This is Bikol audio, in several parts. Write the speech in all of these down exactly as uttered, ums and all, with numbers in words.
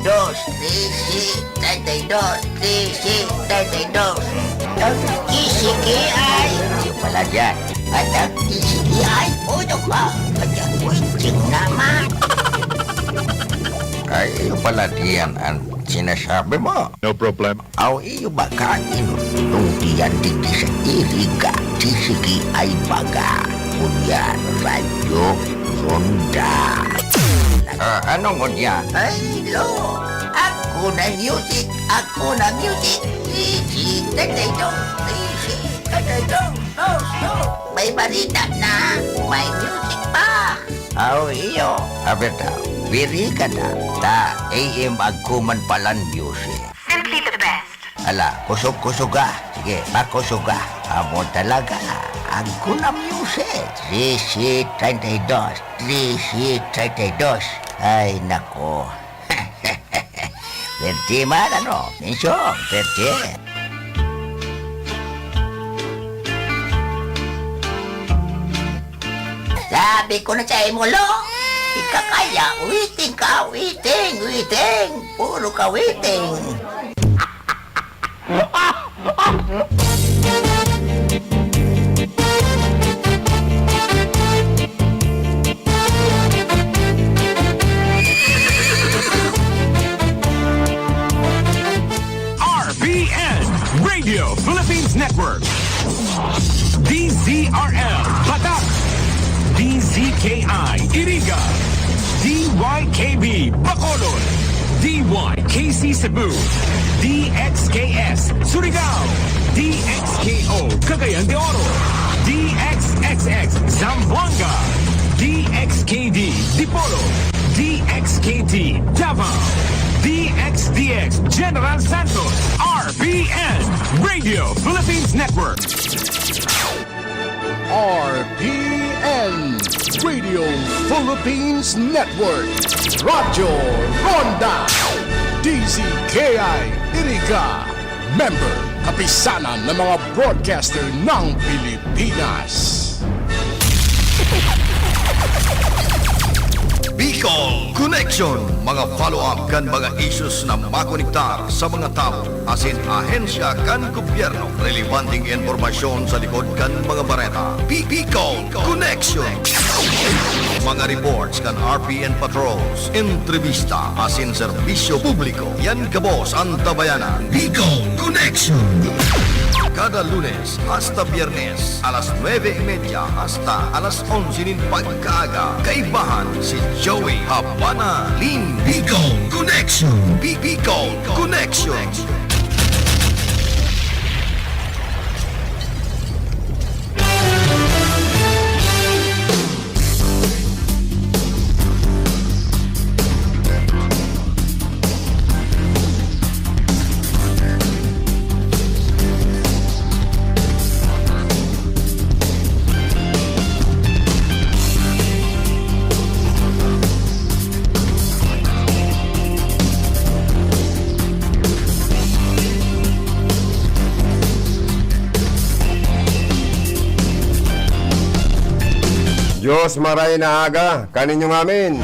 Dos, trese, treinta y dos, trese, treinta y dos. Ang T C K I. Yung pala dyan. At ang T C K I, uno pa. At ang waiting naman. Ay, yung pala diyan ang sinasabi mo. No problem. Aw, iyo ba ka inutong diyan digdi sa Iriga? T C K I baga. Ngunyan, Radyo Ronda. Ah, anong ngunyan? Ay, lo! Ako na music! Ako na music! Easy, tatay dong! Easy, tatay dong! No, no! May balita na! May music pa! Aw, iyo! Abeta, biri ka na! Ta, A M agkuman palan music! Simply the best. Ala, kusog-kusog ka. Sige, makusog ka. Amo talaga. Ang kunam music. Trese treinta y dos. Trese treinta y dos. Ay, nako. Perte man, ano? Mensyon, perte. Sabi ko na sa imo, lo. Ika kaya, waiting ka, waiting, waiting. Puro ka waiting. R P N, Radio Philippines Network. D Z R L, Batak. D Z K I, Iriga. D Y K B, Bacolod. D Y K C Cebu. D X K S, Surigao. D X K O, Cagayan de Oro. D X X X, Zamboanga. D X K D, Dipolog. D X K T, Davao. D X D X, General Santos. R P N, Radio Philippines Network. R P N, Radio Philippines Network, Radyo Ronda, D Z K I Iriga, member, Kapisanan ng mga Broadcaster ng Pilipinas. Bicol Connection, mga follow-up kan mga issues na makonektar sa mga tawo asin ahensya kan gobyerno. Relebanteng impormasyon sa likod kan mga bareta. Bi-, Bicol Connection. Mga reports kan R P N patrols, entrevista asin serbisyo publiko. Yan gabos an tabayanan. Bicol Connection. Kada Lunes hasta Biyernes, alas nuebe y media hasta alas onse nin pagkaaga, kaibahan si Joey Habana Lin. Bicol Connection. Bi-, Bicol Connection. Diyos maray na aga kaninyo ngamin.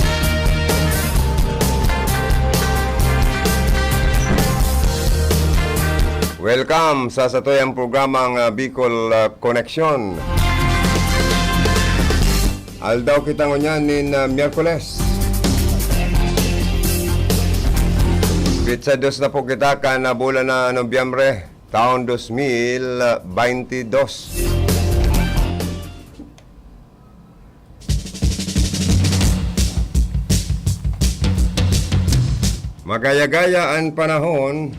Welcome sa satuyang programang, ah, Bicol, ah, Connection. Aldaw kita ngunyan nin, ah, Miyerkules. Petsa dos na po kita kan, ah, bulan na Nobyembre, taon dos mil baynte dos. Magaya-gaya an panahon.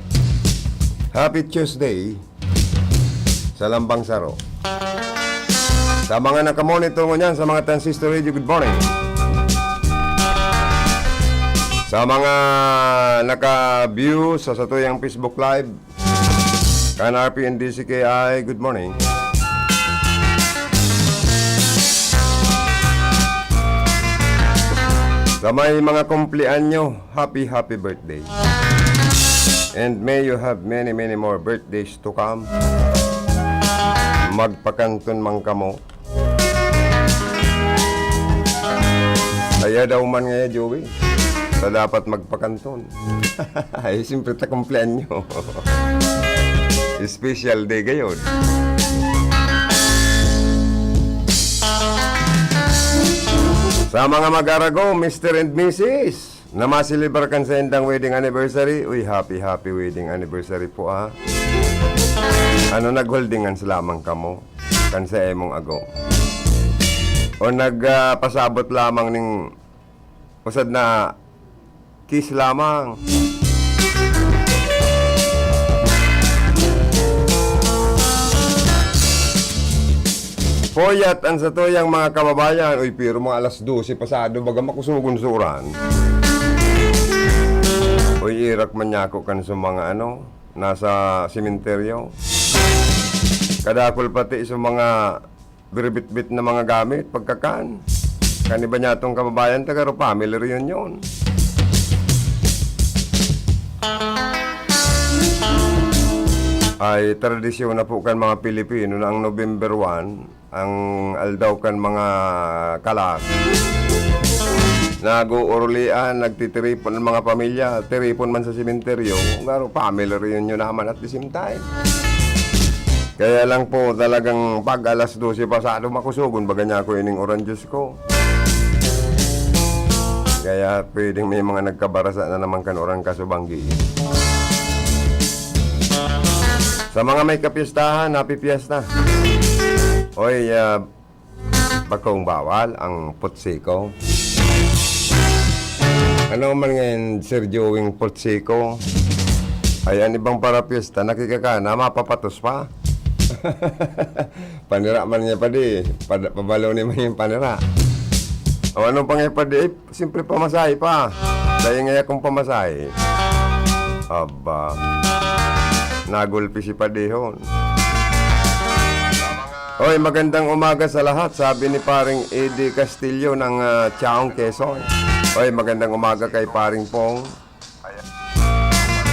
Happy Tuesday sa Lambang Saro. Sa mga nakamonitor ngunyan sa mga transistor radio, good morning. Sa mga naka-view sa satuyang Facebook Live, kan R P N D C K I, good morning. Sa may mga kumpleanyo, happy, happy birthday. And may you have many, many more birthdays to come. Magpakanton man kamo. Kaya daw man nga, Joey. Ta dapat magpakanton. Ay, siyempre, ta kumpleanyo. Special day gayod. Sa mga mag-arago, Mister and Missus, na maselebrar kan saindang wedding anniversary, uy, happy, happy wedding anniversary po, ah. Ano, nagholding hands lamang kamo kan sa imong ago? O nag, ah, pasabot lamang ning usad na kiss lamang? Puyat an satuyang mga kababayan. Uy, pero mga alas dose pasado, baga makusogon sa uran. Uy, irak man niya ako kan sa mga ano, nasa sementeryo. Kadakul pati sa mga biribitbit na mga gamit, pagkakan. Kan iba niyatong kababayan, taga ro family reunion. Ay, tradisyon na po kan mga Pilipino na ang November one, ang aldaw kan mga kalag. Nag-uurulian, nagtitiripon ang mga pamilya, tiripon man sa sementeryo, garo family reunion naman at the same time. Kaya lang po, talagang pag alas dose pasado, makusogon baga niya ako ining uran, Diyos ko. Kaya pwedeng may mga nagkabarasa na naman kan uran kasubanggi. Sa mga may kapiestahan, happy fiesta. Oy, ah, bakong bawal ang putsiko. Ano man ngayon, Sir Joing, putsiko? Ay, an ibang parapyesta, nakikakana, mapapatos pa. Panira man niya, padi. Pada-, pabalonin man yung panira. O, ano pa nga, padi? Ay, siyempre, pamasahe pa. Dahil nga akong pamasahe. Aba. Nagulpi si padihon. Oy, magandang umaga sa lahat, sabi ni Paring Eddie Castillo ng, ah, Chaong, Quezon. Oy, magandang umaga kay Paring Pong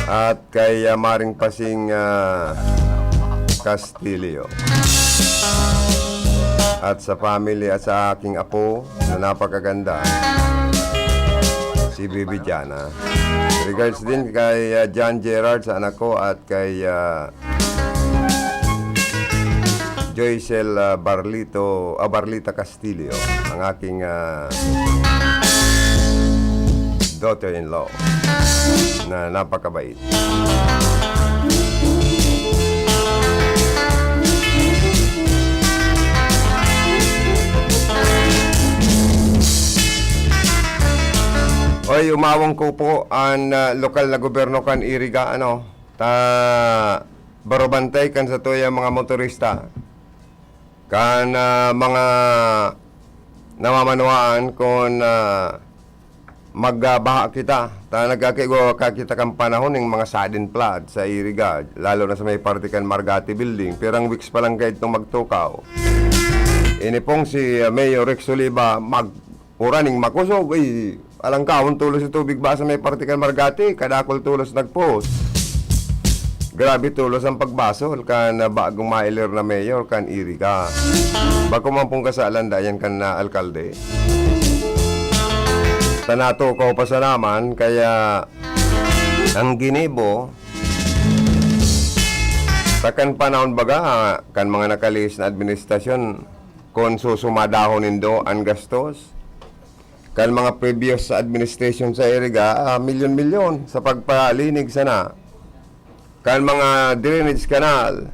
at kay, ah, Maring Pasing, ah, Castillo. At sa family at sa aking apo na napakaganda, si Bibi Jana. Regards din kay, ah, John Gerard sa anak ko at kay, ah, Joycel, ah, Barlito, ah, Barlita Castillo, ang aking, ah, daughter-in-law na napakabait. Oy, umawong ko po an, ah, lokal na gobyerno kan Iriga, ano, ta barobantay kan satuyang mga motorista, kan, ah, mga namamanwaan kun, ah, magbaha kita. Ta nagkakigwa ka kita kan panahon ning mga sudden flood sa Iriga, lalo na sa may parte kan Margate Building. Pirang weeks pa lang kaidtong magtukaw. Ini pong si, ah, Mayor Rex Oliva, mag-, uran ning makosog, ay, alangkawon tolos sa tubig ba sa may parte kan Margate, kadakul tolos nagpost. Grabe tolos ang pagbasol kan bagong mailir na mayor kan Iriga. Bako man pong kasalan dayan kan, ah, alkalde. Sa natukaw pa sa naman, kaya ang ginibo, sa kan panahon baga, kan mga nakalihis na administrasyon, kun susumadahon nindo an gastos, kan mga previous sa administration sa Iriga, ah, milyon-milyon sa pagpalinig sana. Kan mga drainage canal,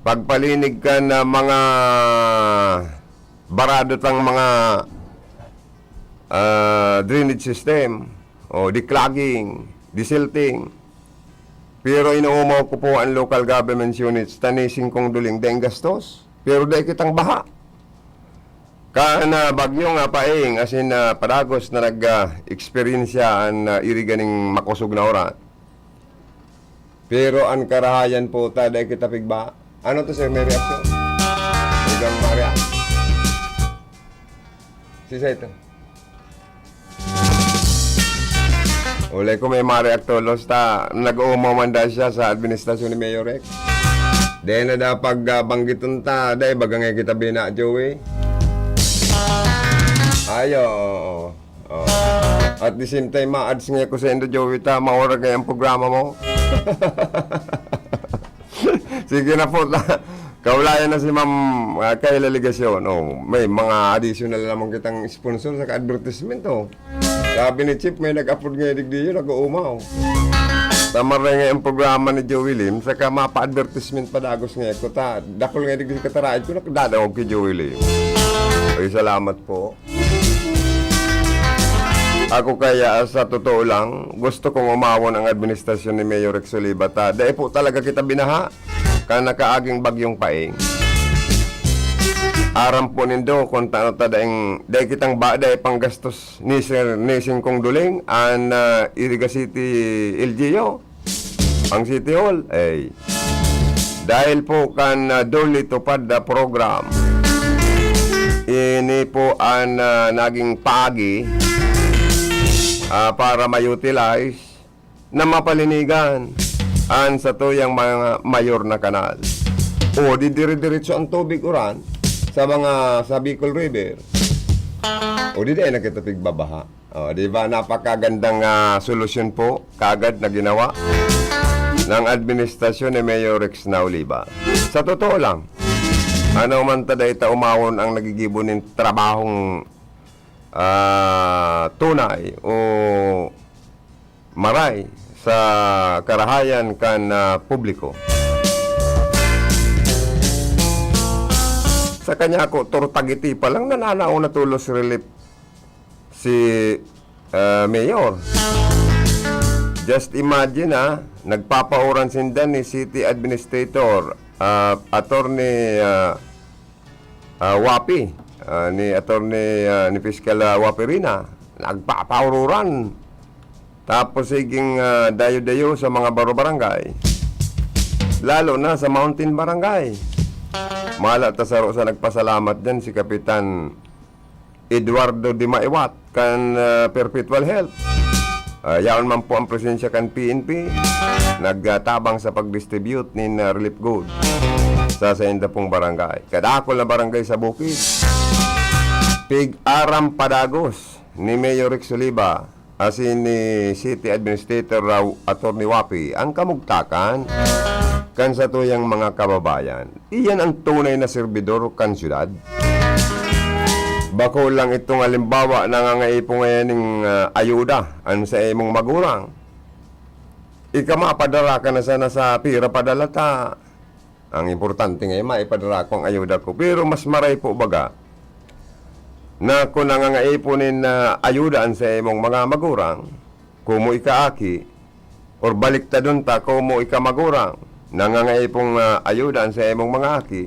pagpalinig kan, ah, mga barado tang mga, ah, drainage system, o declogging, desilting. Pero inoomaw ko po ang local government units, ta ni singkong duling daing gastos. Pero dai kitang baha. Kan, ah, bagyo nga paing, asin, ah, padagos na nag, ah, eksperyensya an, ah, Iriga ning makosog na oras. Pero an karahayan po ta, dai kita pigbaha. Ano to, sir? May reaksyon? May ibang ma-react? Sisa ito. Ulay ko may ma-react tolos ta. Nag-uumaw man dahil siya sa administrasyon ni Mayor Rex. Dahil na dapat, ah, banggiton ta. Dahil baga nga kita bina, Joey. Ayo, oo. Oh. At the same time, ma-ads nga ako sa Indo Joey ta, maurag nga yung programa mo. Sige na po, ta. Kaulayan na si Ma'am, ah, Kayla Legacion. Oh, may mga additional naman kitang sponsor sa advertisement, oh. Sabi ni Chief, may nag-upload nga digdi yun, nag-uumaw. Tamar na nga yung programa ni Joey Lim, saka mapa-advertisement pa dagos nga ako. Ta, dakol nga digdi kataraid ko, nakadadaog kay Joey Lim. Ay, salamat po. Ako kaya, sa totoo lang, gusto kong umawon ang administrasyon ni Mayor Rex Oliva ta. Dai po talaga kita binaha kan nakaaging bagyong paing. Aram po nindo kung tano ta daing, dai kitang ba, dai panggastos ni Sir, ni Singkong Duling, an, ah, Iriga City L G U, ang City Hall. Ay, dahil po kan, ah, duly tupad na program, ini po an, ah, naging paagi, ah, para ma-utilize na mapalinigan an satuyang mga mayor na kanal. O di dire-diretso ang tubig uran sa mga, sa Bicol River. O di dai na kita pigbabaha. O, di ba? Napakagandang, ah, solusyon po, kaagad na ginawa ng administrasyon ni Mayor Rex Oliva. Sa totoo lang, ano man ta dai ta umawon ang nagigibo nin trabahong, ah, tunay o maray sa karahayan kan, ah, publiko. Sa kanya ako, turtagiti pa lang, nananao na tulos relief si, ah, Mayor. Just imagine, ah, nagpapauran sinda ni City Administrator, ah, Attorney, ah, ah, Wapi, ah, ni Attorney, ah, ni Fiscal, ah, Wapi Rina. Nagpapaururan. Tapos siging, ah, dayo-dayo sa mga baro barangay. Lalo na sa Mountain Barangay. Mala ta saro sa nagpasalamat diyan si Kapitan Eduardo de Maiwat kan, ah, Perpetual Health. Ah, yaon man po ang presensya kan P N P. Nagtabang sa pag-distribute nin, ah, relief goods sa sainda pong barangay. Kadakol na barangay sa bukid. Pig-aram padagos ni Mayor Rex Oliva asin ni City Administrator Raw Attorney Wapi ang kamugtakan kan satuyang mga kababayan. Iyan ang tunay na serbidor kan syudad. Bako lang itong halimbawa, nangangaipo ngayon ning, ah, ayuda an sa imong magurang. Ika mapadara ka na sana sa pira padala ta. Ang importante ngayon, maipadara ko ang ayuda ko. Pero mas maray po baga na kung nangangaipo nin, ah, ayuda an sa imong mga magurang, komo ika aki, or baliktadon ta, komo ika magurang, nangangaipo nin, ah, ayuda an sa imong mga aki,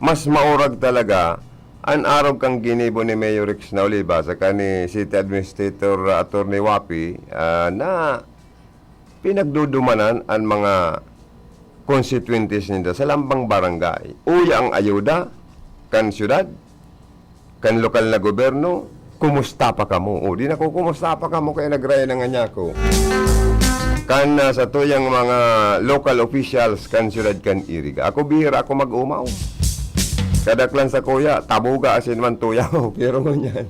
mas maurag talaga an arog kan ginibo ni Mayor Rex Oliva saka ni City Administrator, ah, Attorney Wapi, ah, na pinagdudumanan an mga konstituyentes ninda sa lambang barangay. Uya ang ayuda kan syudad, kan lokal na gobyerno, kumusta pa kamo? O, di nakukumusta pa kamo kaya nagraya na nga niya ako. Kan, ah, sa tuyang mga local officials kan syudad kan Iriga. Ako, bihira ako mag-umaw. Kadaklan sa kuya, tabuga asin man tuyaw. Pero ngunyan,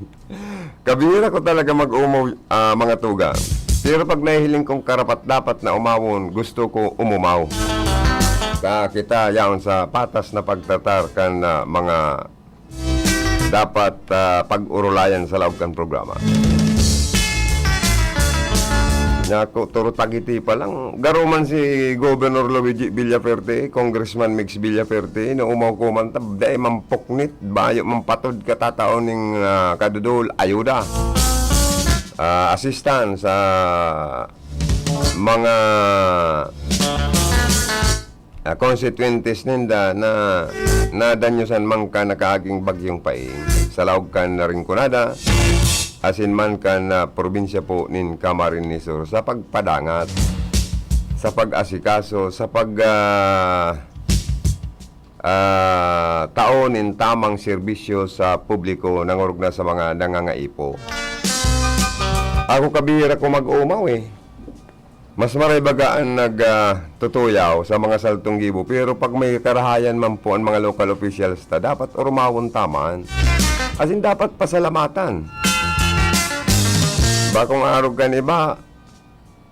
kabihira ko talaga mag-umaw, ah, mga tugang. Pero pag nahihiling kong karapat-dapat na umawon, gusto ko umumaw. Sa kita, yaon sa patas na pagtratar kan, ah, mga dapat, ah, pag-urulayan sa laog kan programa. Nako, turutagiti pa lang. Garo man si Governor Luigi Villafuerte, Congressman Mix Villafuerte, naumaw ko man ta, dai man puknit, bayo man patod katatao ning, ah, kadudol, ayuda, ah, assistance sa mga, ah, konstituyentes ninda na nadanyosan man kan nakaaging bagyong paing sa laog kan Rinconada, asin man kan, ah, probinsya po nin Camarines Sur sa pagpadangat, sa pag-asikaso, sa pag, ah, ah, tao nin tamang serbisyo sa publiko, nangorog na sa mga nangangaipo. Ako, kabihira ko mag-umaw, eh. Mas maray baga an nag, ah, tutuyaw sa mga saltong gibo, pero pag may karahayan man po an mga local officials ta, dapat orumawon ta man. Asin dapat pasalamatan. Bakong arog kan iba,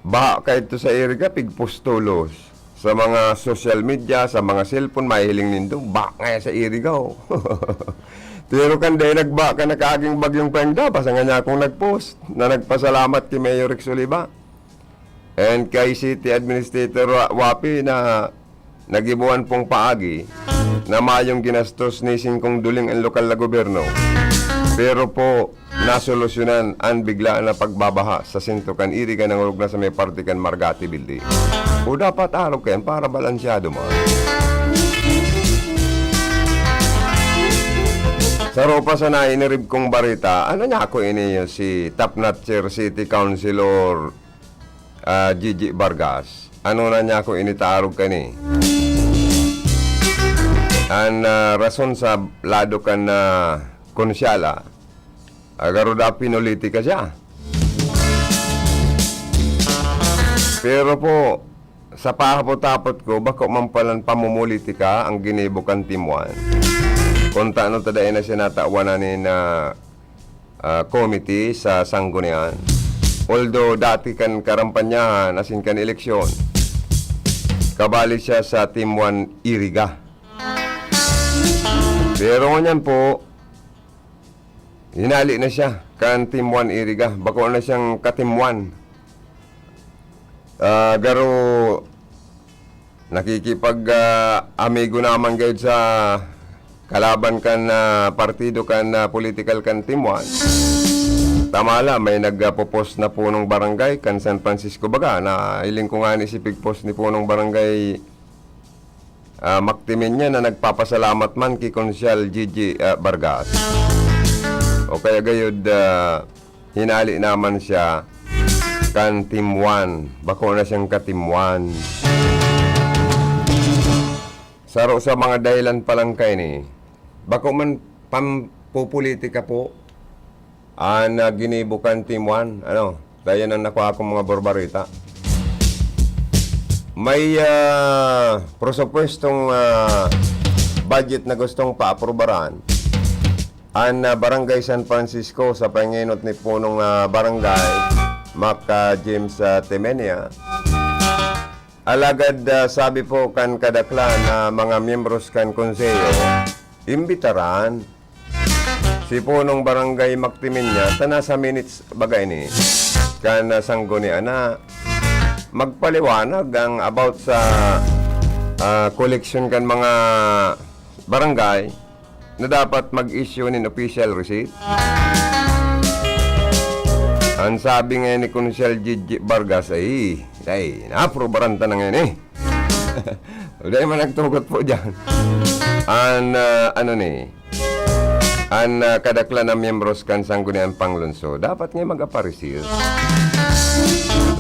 baha kaidto sa Iriga, pigpostolos. Sa mga social media, sa mga cellphone, mahihiling nindo, baha ngaya sa Iriga, oh. Pero kan dai nagbaha kan nakaaging bagyong painda, basta ngani akong nag-post na nagpasalamat ki Mayor Rex Oliva and kay City Administrator Wa-, Wapi na nagibuan pong paagi na mayong ginastos ni Singkong Duling ang lokal na gobyerno. Pero po, nasolusyonan an biglaan na pagbabaha sa sentro kan Iriga nangurog na sa may parte kan Margati Building. O dapat arog kayan para balansyado man. Saro pa sana inirib kong barita, ano niya ako ini si Top Notcher City Councilor ah, Gigi Vargas. Ano na niya ako initaarog kani? An, ah, rason sa lado kan, ah, konsyala, ah, garo da pinulitika siya. Pero po, sa pahapot-hapot ko, bako man palan pamumulitika ang ginibo kan Team One. Kung tano ta dai na siya natawan na nin, ah, ah, committee sa Sanggunian. Although dati kan karampanyahan asin kan eleksyon, kabali siya sa Team One Iriga. Pero ngunyan po, hinali na siya kan Team One Iriga. Bako na siyang ka-Team One. Ah, garo nakikipag, ah, amigo naman gayud sa kalaban kan, ah, partido kan, ah, political kan Team One. Tama la, may nagpo-post na punong barangay kan San Francisco baga. Nahiling ko ngani si pig-post ni punong barangay, ah, Mactimeña na nagpapasalamat man ki Konsyal Gigi, ah, Vargas. O kaya gayud, ah, hinali naman siya kan Team One. Bako na siyang ka-Team One. Saro sa mga dahilan pa lang kaini, bako man pampupulitika po an, ah, ginibo kan Team One. Ano, dayan ang nakuha kong mga barbarita. May, ah, presupuestong, ah, budget na gustong paaprubaran an, ah, Barangay San Francisco sa pangenot ni Punong, ah, Barangay, Mac, ah, James, ah, Temenia. Alagad, ah, sabi po kan kadaklan na mga miyembros kan Konseho, imbitaran si Punong Barangay Mactimeña ta nasa minutes baga ini kan, ah, Sanggunian na magpaliwanag ang about sa, ah, koleksyon kan mga barangay na dapat mag-issue nin official receipt. Ang sabi ngayon ni Konsyal Gigi Vargas ay, ay, naaprobaran ta na ngayon eh. Dai man nagtugot po dyan. An, ah, ano ni, an, ah, kadaklan na miyembros kan Sangguniang Panglungsod, dapat nga mag-aparisir.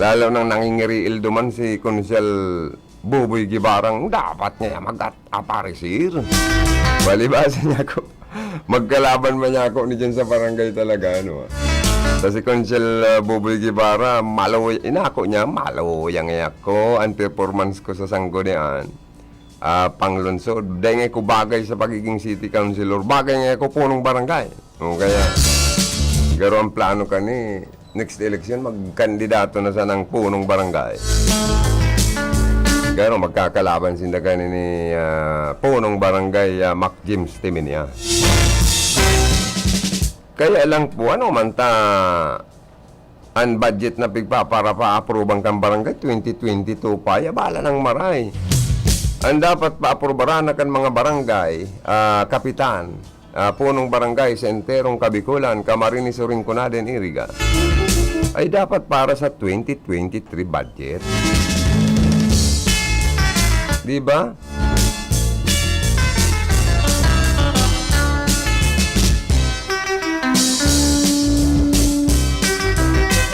Lalo nang nangingiriil duman si Konsyal Buboy Guevara, dapat nga mag-aparisir. Palibasa niya ako. Magkalaban man niya ako ni dyan sa barangay talaga, ano, ah. Sa si Konsyal, ah, Buboy Guevara, maluya, inako niya, maluya nga ako, ang performance ko sa Sanggunian, ah, Panglungsod. Dahil nga ko bagay sa pagiging city councilor, bagay nga ako punong barangay. O kaya, garo ang plano kani, next election, magkandidato na sanang punong barangay. Garo, magkakalaban sinda kani ni, ah, punong barangay, ah, Mac James Timinia. Kaya lang po, ano man ta, an budget na pigpapara-, paapruban kan barangay, twenty twenty-two pa, ya bala nang maray. An dapat paaprubaran na kan mga barangay, ah, kapitan, ah, punong barangay sa enterong Kabikulan, Camarines Sur, Rinconada and Iriga, ay dapat para sa twenty twenty-three budget. Di ba?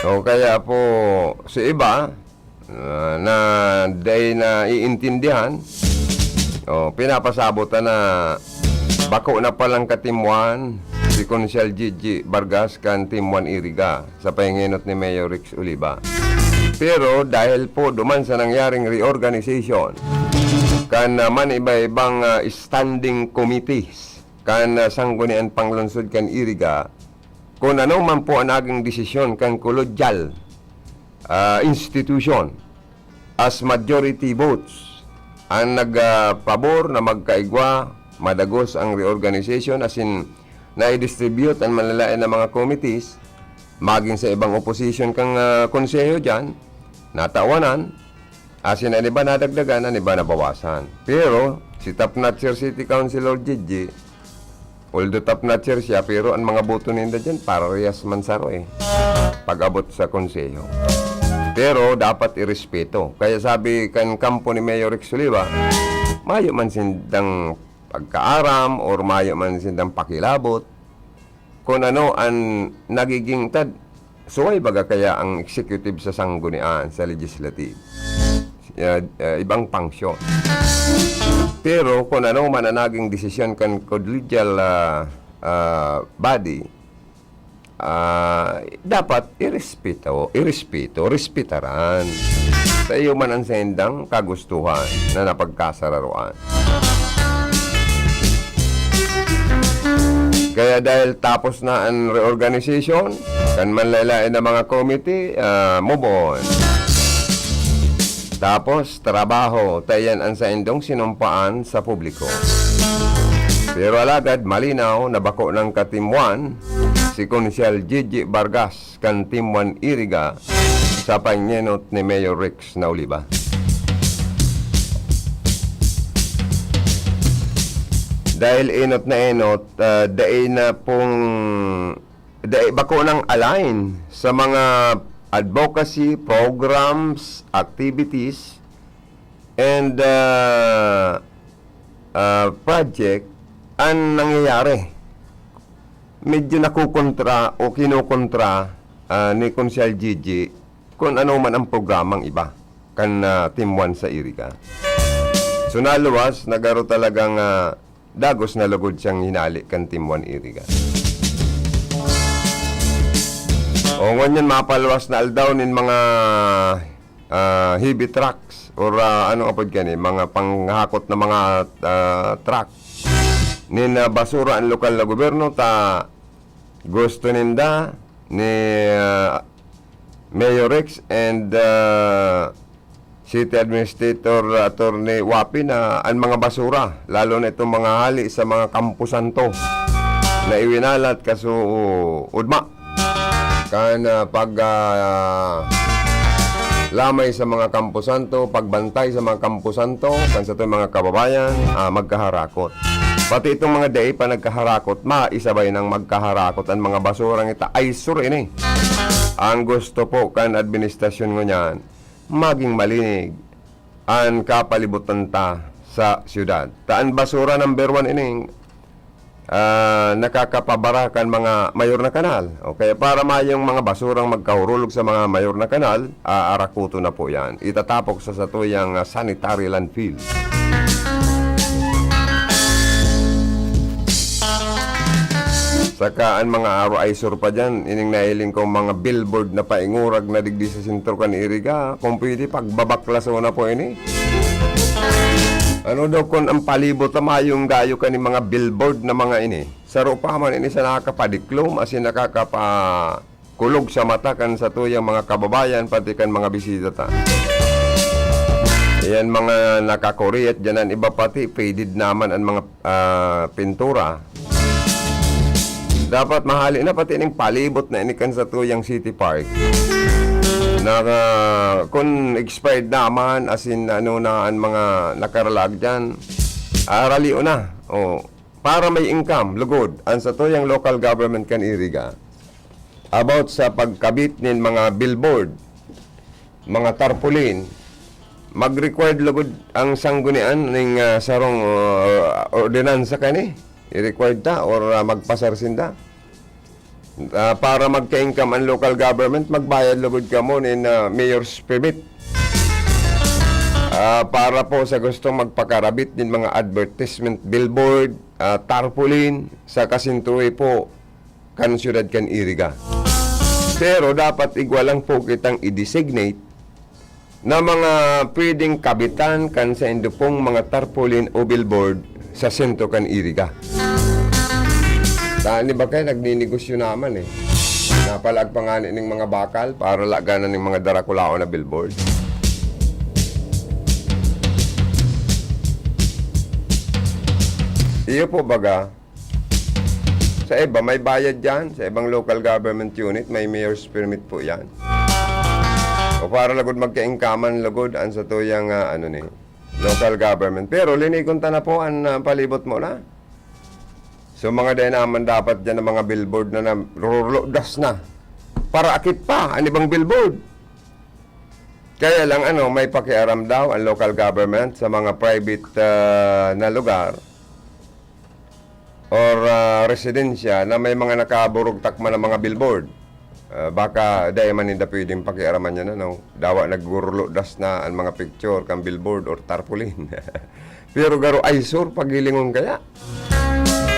O kaya po, sa iba, ah, na dai naiintindihan, o, pinapasabot na bako na palang ka-Team One si Konsyal Gigi Vargas kan Team One Iriga sa pahingenot ni Mayor Rex Oliva. Pero dahil po duman sa nangyaring reorganization kan, ah, man iba-ibang, ah, standing committees kan, ah, Sanggunian Panglungsod kan Iriga, kun ano man po an naging desisyon kan kolodyal, ah, institution, as majority votes an nagpabor na magkaigwa, madagos ang reorganization, asin nai-distribute an manlalain na mga committees, magin sa ibang opposition kan, ah, konseho diyan, natawanan, asin an iba nadagdagan, an iba nabawasan. Pero si Top Notcher City Councilor Gigi, although Top Notcher siya, pero an mga boto ninda diyan, parehas man saro eh, pag-abot sa konseho. Pero dapat irespeto. Kaya sabi kan kampo ni Mayor Rex Oliva, mayo man sindang pagkaaram or mayo man sindang pakilabot kun ano an nagiging tad-, suway baga kaya ang executive sa sanggunian, sa legislative. Ah, ah, ibang function. Pero kun ano man ang naging desisyon kan collegial, ah, ah, body, ah, dapat irespeto, irespeto, respetaran. Sa iyo man ang sendang kagustuhan na napagkasararoan. Kaya dahil tapos na ang reorganization, kan manlain-lain na mga committee, ah, move on. Tapos, trabaho, ta iyan ang saindong sinumpaan sa publiko. Pero alagad, malinaw na bako nang ka-Team One si Konsehal Gigi Vargas kan Team One Iriga sa pangenot ni Mayor Rex na Oliva. Dahil enot na enot, ah, dai na pong, dai, bako nang align sa mga advocacy programs, activities, and, ah, ah, project ang nangyayari. Medyo nakukontra o kinokontra, ah, ni Konsehal Gigi kung ano man ang programang iba kan, ah, Team One sa Iriga. So, naluwas, nagaro talagang, ah, dagos na lugod siyang hinali kan Team One Iriga. O, ngunyan, mapaluwas na aldaw nin mga, ah, heavy trucks or, ah, ano apod kani, mga panghakot na mga, ah, truck nin, ah, basura ang lokal na gobyerno ta gusto ninda ni, ah, Mayor Rex and, ah, City Administrator Attorney Wapi na ang mga basura, lalo na itong mga hali sa mga kamposanto na iwinalat kaso ugma kan, ah, pag, ah, lamay sa mga kamposanto, pagbantay sa mga kamposanto, kan satong mga kababayan, ah, magkaharakot. Pati itong mga dai pa nagkaharakot, maisabay nang magkaharakot ang mga basurang ita. Ay, sur ini. Ang gusto po kan administrasyon ngunyan, maging malinig an kapalibutan ta sa siyudad. Ta an basura number one ining, ah, nakakapabara kan mga mayor na kanal. O kaya para mayong mga basurang magkahurulog sa mga mayor na kanal, ah, arakuto na po yan. Itatapok sa satuyang, ah, sanitary landfill. Saka an mga aro ay sur pa diyan, ining nahiling kong mga billboard na paingurag na digdi sa sentro kan Iriga, kung pwede, pagbabaklaso na po ini. Ano daw kun ang palibot na mayong gayo kan mga billboard na mga ini? Saro pa man ini sa nakakapadiklom, asin nakakapakulog sa mata kan satuyang mga kababayan, pati kan mga bisita ta. Yan mga nakakuriyat dyan, ang iba pati faded naman ang mga, ah, pintura. Dapat mahali na pati ning palibot na ini kan satuyang City Park. Na, ah, kun expired naman, asin ano na an mga nakaralaag diyan, aralio na. O, para may income, lugod, an satuyang local government kan Iriga. About sa pagkabit nin mga billboard, mga tarpaulin, mag-required lugod ang sanggunian ning, ah, sarong, ah, ordinansa kani. I-required ta or, ah, magpasar sinda. Ah, para magka-income ang local government, magbayad lugod kamo nin, ah, mayor's permit. Ah, para po sa gustong magpakarabit nin mga advertisement billboard, ah, tarpaulin, sa kasintuwi po kan siyudad kan Iriga. Pero dapat igwa lang po kitang i-designate na mga pwedeng kabitan kan saindo pong mga tarpaulin o billboard sa sentro kan Iriga. Tani ba kayo, nagninegosyo naman eh. Napalaag pa ngani ning mga bakal para laganan ning mga darakulaon na billboard. Iyo po baga, sa iba may bayad yan, sa ibang local government unit may mayor's permit po yan. O para lagod magkaingkaman lagod ang satuyang, ah, ano ni, local government. Pero linigon ta na po an, ah, palibot mo na. So, mga dai naman dapat dyan ang mga billboard na naruruludas na. Para akit pa, an ibang billboard. Kaya lang, ano, may pakiaram daw ang local government sa mga private, ah, na lugar or, ah, residensya na may mga nakaburugtak man ang mga billboard. Ah, baka dai man ninda pwedeng pakiaraman yan, ano? Dawa naguruludas na ang mga picture kan billboard or tarpaulin. Pero garo eyesore, paghilingon kaya.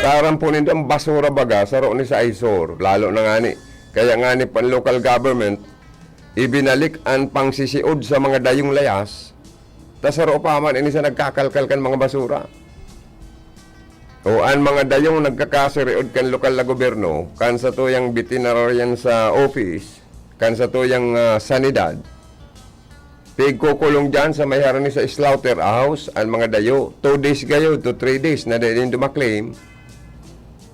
Taram po nindo ang basura baga, saro ni sa eyesore, lalo na ngani. Kaya ngani pan local government, ibinalik an pangsisiod sa mga dayong layas, ta saro pa man ini sa nagkakalkal kan mga basura. O an mga dayong nagkakasiriod kan lokal na gobyerno, kan satuyang veterinarian sa office, kan satuyang, ah, sanidad, pigkukulong dyan sa may harani sa slaughterhouse, an mga dayo, two days gayo to three days na dai nindo ma-claim,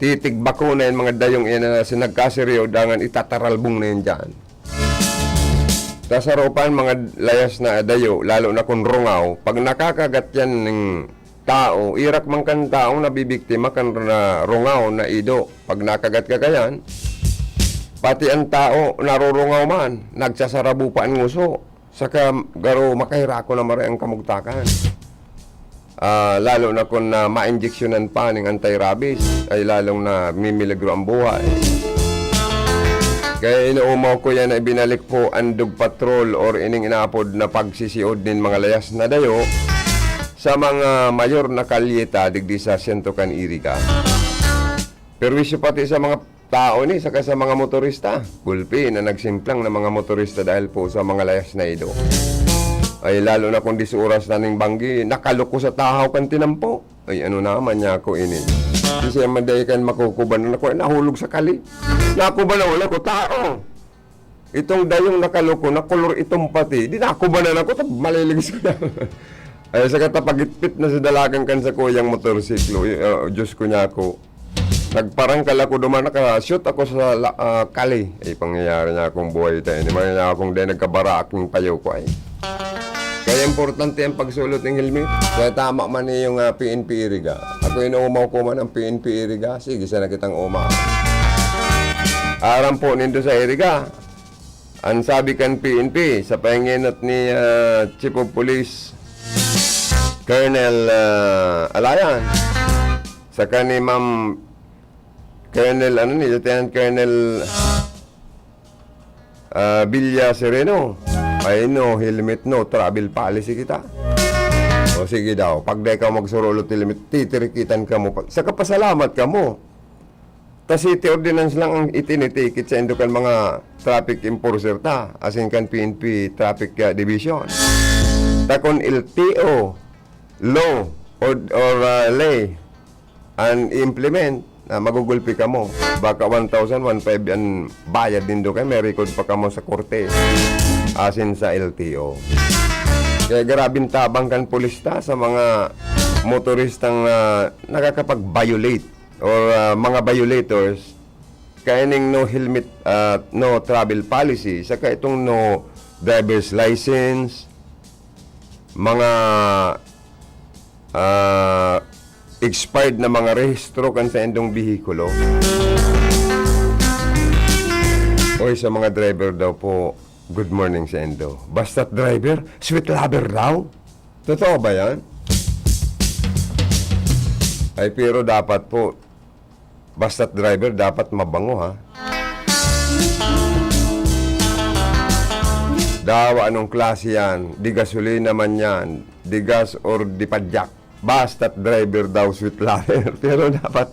titigbako na yung mga dayong iyan na sinagkasiriyo dangan itataralbong na yun dyan. Ta saro pa an mga layas na dayo, lalo na kun rungaw, pag nakakagat yan ning tao, irak man kan taong nabibiktima kan na rungaw na ido. Pag nakagat ka kayan, pati an tao narurungaw man, nagsasarabo pa an nguso. Saka garo makaherako na maray an kamugtakan. Ah, lalo na kun na mainjeksyonan pa ning anti-rabies, ay lalong namimiligro an buhay. Kaya inoomaw ko yan na ibinalik po an dog patrol or ining inaapod na pagsisiod nin mga layas na dayo sa mga mayor na kalye ta digdi sa sentro kan Iriga. Perwisyo pati sa mga tao ni, saka sa mga motorista. Gulpi na nagsimplang na mga motorista dahil po sa mga layas na ido. Ay, lalo na kung dis oras na ning banggi, nakaluko sa tahaw kan tinampo. Ay, ano naman niya ako ini? Kasi ang maday kan makukuban na ako, nahulog sa kali. Nakuban na wala ko tao. Itong dayong nakaluko na kolor itom pati, di nakubanan ako, tab-, maliligis ko na. Ay, sa katapagitpit na sa dalagan kan sa kuyang motorsiklo, eh, ah, Diyos ko niya ako. Nagparangkal ako duman, naka-shoot ako sa la-, ah, kali. Ay, pangyayari niya akong buhay tayo. Hindi man niya akong dahil nagkabara aking payo ko ay. Kaya importante ang pagsulot ng helmet. Kaya tama man yung, ah, P N P Iriga. Ako inuumaw ko man ang P N P Iriga. Sige, sana kitang uma. Aram po nindo sa Iriga. Ang sabi kan P N P sa pahinginot ni, ah, Chief of Police Colonel, ah, Alayan, saka ni Ma'am Colonel, ano ni, Lieutenant Colonel, ah, Villa Sereno, ay no helmet, no travel policy kita. O sige daw, pag di ka magsurulot helmet, titirikitan ka mo. Sa kapasalamat ka mo. Ta city ordinance lang ang itinitikit sa indo kan mga traffic enforcer ta, asin kan P N P Traffic, ah, Division. Ta kun L T O, law, or, or, ah, lay, an i-implement, na magugulpi kamo. Baka one thousand, one five an bayad nindo kay may record pa kamo sa korte. Asin sa L T O. Kaya grabing tabang kan pulis ta sa mga motoristang, ah, nakakapag-violate or, ah, mga violators, kaining no helmet, ah, no travel policy, saka itong no driver's license, mga, ah, expired na mga rehistro kan sa indong behikulo. Oy, sa mga driver daw po, good morning sa indo. Basta't driver, sweet lover daw. Totoo ba yan? Ay, pero dapat po, basta't driver, dapat mabango, ha? Dawa, anong klase yan? Di gasolina man yan, di gas or di padyak. Basta't driver daw, sweet lover. Pero dapat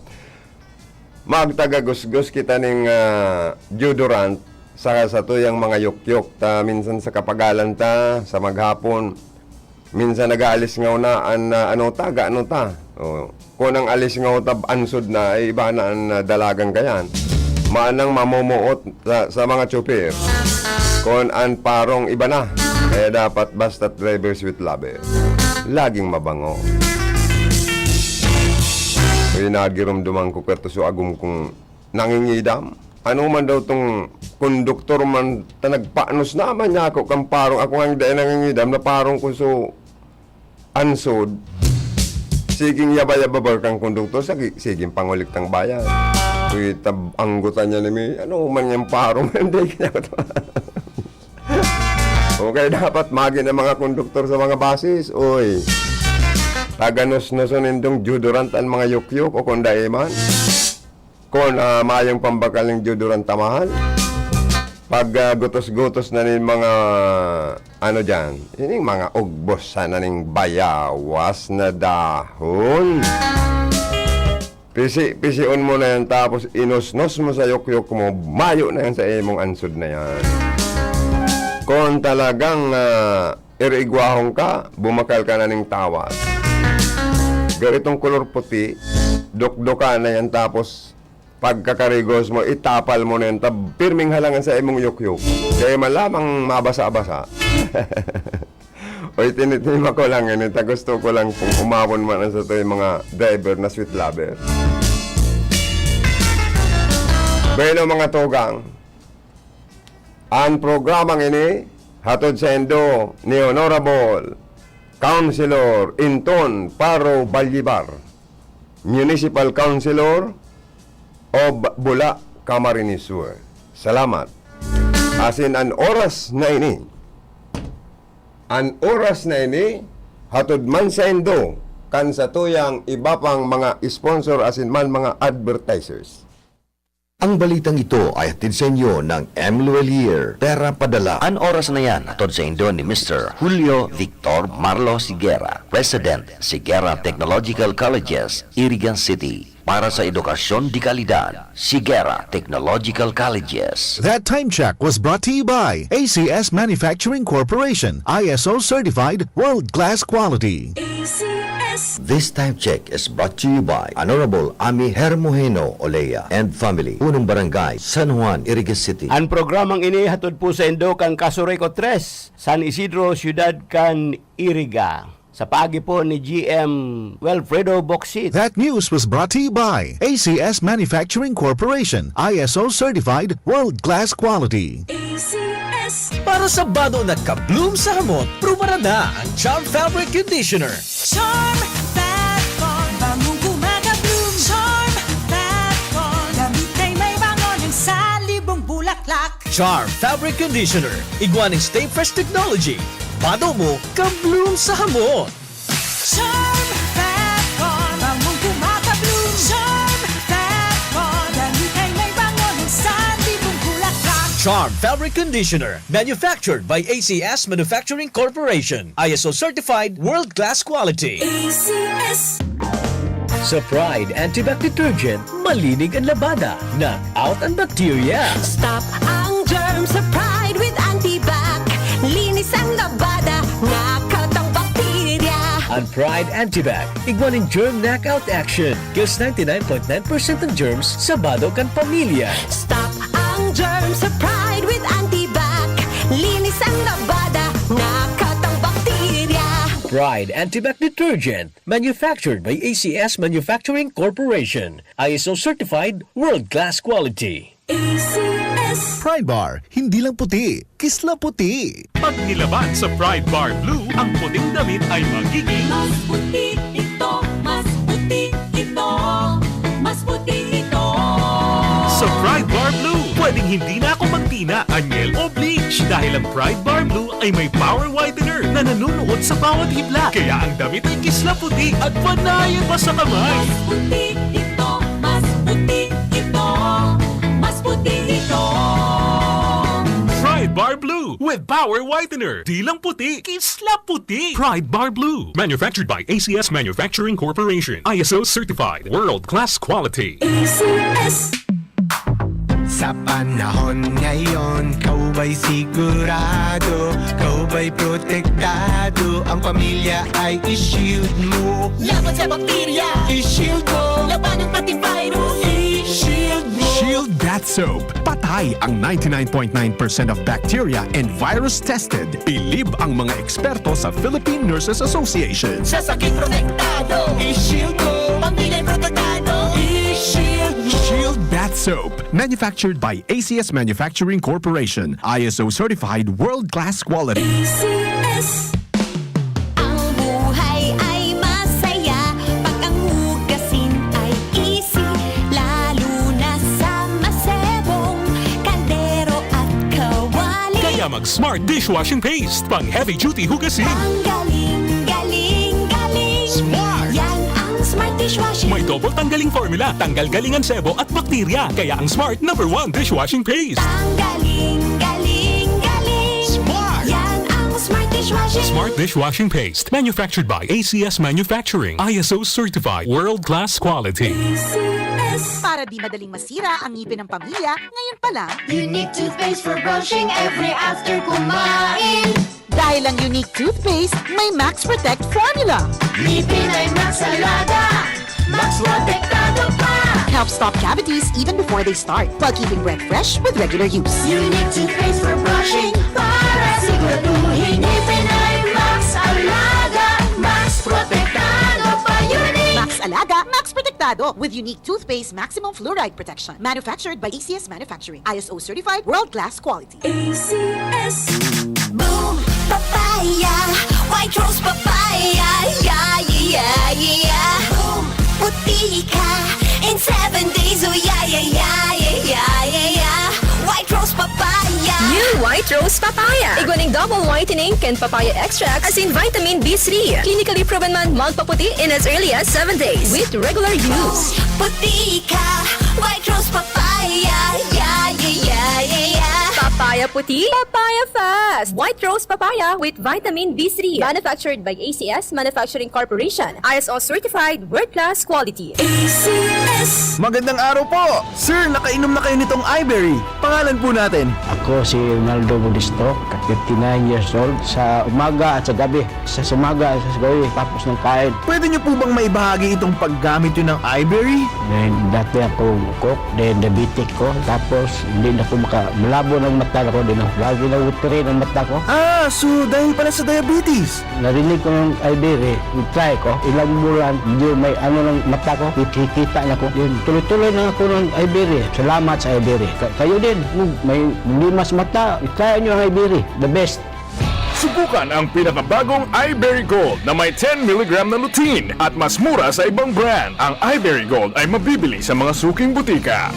magtagagusgos kita ning, ah, deodorant sa satuyang mga yukyok. Ta minsan sa kapagalan ta, sa maghapon, minsan nag-aalis ngawna an, ah, ano ta, gaano ta. O, kun ang alis ngaw ta, ansod na, ay iba na an, ah, dalagan kayan. manang mamomoot sa, sa mga tsoper. Kun an parong iba na, kaya dapat basta't driver, sweet lover, laging mabango. Uy, nagirumduman ko kato so agom kong nangingidam. Ano man daw tong konduktor man ta nagpanos naman niya ako kan parong, ako nga dai nangingidam na parong ko so ansod. Siging yaba-yaba ba kan konduktor, sagi-, siging panguliktang bayad. Uy, tab-, anggutan niya na may, ano man yung parong, hindi kaya to. Okay, dapat magi na mga konduktor sa mga basis, uy. Taganusnuson nindong deodorant an mga yukyuk o kung dai man. Kun, ah, mayong pambakal nin deodorant ta mahal. Pag, ah, gutos-gutos na nin mga, ano diyan, ining mga ugbos sana ning bayawas na dahon. Pisi-pision mo na yan, tapos inusnos mo sa yukyuk mo, mayo na yan sa imong ansod na yan. Kung talagang, ah, irigwahon ka, bumakal ka na ning tawas. Garitong kolor puti, dukduka na yan, tapos pagkakarigos mo, itapal mo na yan, tab-, pirming halangan sa imong yukyuk. Kaya man lamang mabasa-basa. Oy, tinitima ko lang ini, ta gusto ko lang kung umawon man ang sa to yung mga driver na sweet lover. Bueno, mga tugang, ang programang ini hatod sa indo ni Honorable Councilor Inton Paro Ballibar, Municipal Councilor of Bula, Camarines Sur. Salamat. Asin an oras na ini, an oras na ini, hatod man sa indo, kan satuyang iba pang mga sponsor asin man mga advertisers. Ang balitang ito ay hatid sa inyo ng M Luelier, Pera Padala. An oras na yan, hatod sa indo ni Mister Julio Victor Marlo Sigera, President, Sigera Technological Colleges, Irigan City. Para sa edukasyon de kalidad, Sigera Technological Colleges. That time check was brought to you by A C S Manufacturing Corporation, I S O certified, world-class quality. A C S. This time check is brought to you by Honorable Ami Hermoheno Olea and family, Punong Barangay, San Juan, Iriga City. An programang ini hatod po sa indo kan Casureco tres, San Isidro, Siyudad kan Iriga, sa paagi po ni G M Wilfredo Bocsit. That news was brought to you by A C S Manufacturing Corporation, I S O certified, world-class quality. A C S. Para sa bado na ka-bloom sa hamot, prubaran na ang Charm Fabric Conditioner. Charm Fat Con, bangong kumaga-bloom. Charm Fat Con, damit ay may bango ng salibong bulaklak. Charm Fabric Conditioner, igwa ning Stay Fresh Technology. Bado mo, ka-bloom sa hamot. Charm Fat Con, bangong kumaga-bloom. Charm Fat Con, damit ay may bango ng salibong bulaklak. Charm Fabric Conditioner, manufactured by A C S Manufacturing Corporation. I S O certified, world-class quality. A C S. Sa Pride Antibac Detergent, malinig an labada, knock out an bacteria. Stop ang germ sa Pride with Antibac. Linis ang labada, knock out ang bakterya. An Pride Antibac, igwa nin germ knockout action. Kills ninety-nine point nine percent ng germs sa bado kan pamilya. Stop ang germ sa Pride with Antibac. Linis ang labada, knock out ang bakterya. Pride Antibac Detergent, manufactured by A C S Manufacturing Corporation. I S O certified, world-class quality. A C S. Pride Bar, hindi lang puti, kisla puti. Pag nilaban sa Pride Bar Blue, ang puting damit ay magiging mas puti ito, mas puti ito, mas puti ito. Sa Pride Bar Blue, pwedeng hindi na ako magtina, anyel o bleach dahil ang Pride Bar Blue ay may power whitener na nanunuot sa bawat hibla. Kaya ang damit ay kisla puti at panayan pa sa kamay. Mas puti ito, mas puti ito, mas puti ito. Pride Bar Blue with Power Whitener. Di lang puti, kisla puti. Pride Bar Blue. Manufactured by A C S Manufacturing Corporation. I S O certified. World class quality. A C S. Sa panahon ngayon, ikaw ba'y sigurado? Ikaw ba'y protektado? Ang pamilya ay i-shield mo. Laban sa bakterya, i-shield mo. Labanan pati virus, i-shield Shield Bath Soap. Patay ang ninety-nine point nine percent of bacteria and virus tested. Bilib ang mga eksperto sa Philippine Nurses Association. Sa sakit protektado, i-shield mo. Pamilya protektado, i-shield mo. Shield Bath Soap. Manufactured by A C S Manufacturing Corporation. I S O certified world-class quality. A C S. Ang buhay ay masaya pag ang hugasin ay easy, lalo na sa masebong kaldero at kawali. Kaya mag Smart Dishwashing Paste, pang heavy duty hugasin. Ang galing, galing, galing. Smart! Yan ang Smart Dishwashing. May double tanggaling formula, tanggal galing ang sebo at bakterya. Kaya ang Smart number one dishwashing paste. Ang galing, galing, galing. Smart! Yan ang Smart Dishwashing. Smart Dishwashing Paste, manufactured by A C S Manufacturing, I S O certified, world-class quality. A C S. Para di madaling masira ang ngipin ng pamilya, ngayon pa lang. Unique toothpaste for brushing every after kumain. Dahil ang Unique Toothpaste may Max Protect Formula. Ngipin ay Max Alaga, Max Protektado pa. Helps stop cavities even before they start, while keeping breath fresh with regular use. Unique Toothpaste for brushing, para siguraduhin ngipin ay Max Alaga, Max Protektado pa. Unique! Max Alaga, Max Protektado, with Unique Toothpaste Maximum Fluoride Protection. Manufactured by A C S Manufacturing. I S O certified, world-class quality. A C S. Boom! Papaya! White Rose Papaya! Yeah, yeah, yeah, yeah! Boom! Puti ka in seven days! Oh, yeah, yeah, yeah, yeah, yeah, yeah, yeah! White Rose Papaya! New White Rose Papaya! Igwa ning double whitening kan papaya extract asin vitamin B three. Clinically proven man magpaputi in as early as seven days with regular use. Puti ka! White Rose Papaya! Yeah, yeah, yeah, yeah, yeah! Papaya puti, papaya fast! White Rose Papaya with vitamin B three. Manufactured by A C S Manufacturing Corporation. I S O certified, world-class quality. A C S. Magandang araw po! Sir, nakainom na kayo nitong Iberry. Pangalan po natin? Ako si Ronaldo Budistok, fifty-nine years old. Sa umaga at sa gabi, sa umaga at sa gabi, tapos ng kain. Pwede niyo po bang maibahagi itong paggamit niyo ng Iberry? Then, dati ako cook, then diabetic ko. Tapos, hindi na ko maka-, malabo ng mata ko, di na, lagi na watery ang mata ko. Ah, so dahil pala sa diabetes? Narinig ko ng Iberry, i-try ko. Ilang bulan, medyo may ano ng mata ko, kikita na ko. Yun, tuloy-tuloy na ako ng Iberry. Salamat sa Iberry. Ka-, kayo din, kung may limas mata, i-try nyo ang Iberry. The best. Subukan ang pinakabagong Iberry Gold na may ten milligram na lutein at mas mura sa ibang brand. Ang Iberry Gold ay mabibili sa mga suking butika.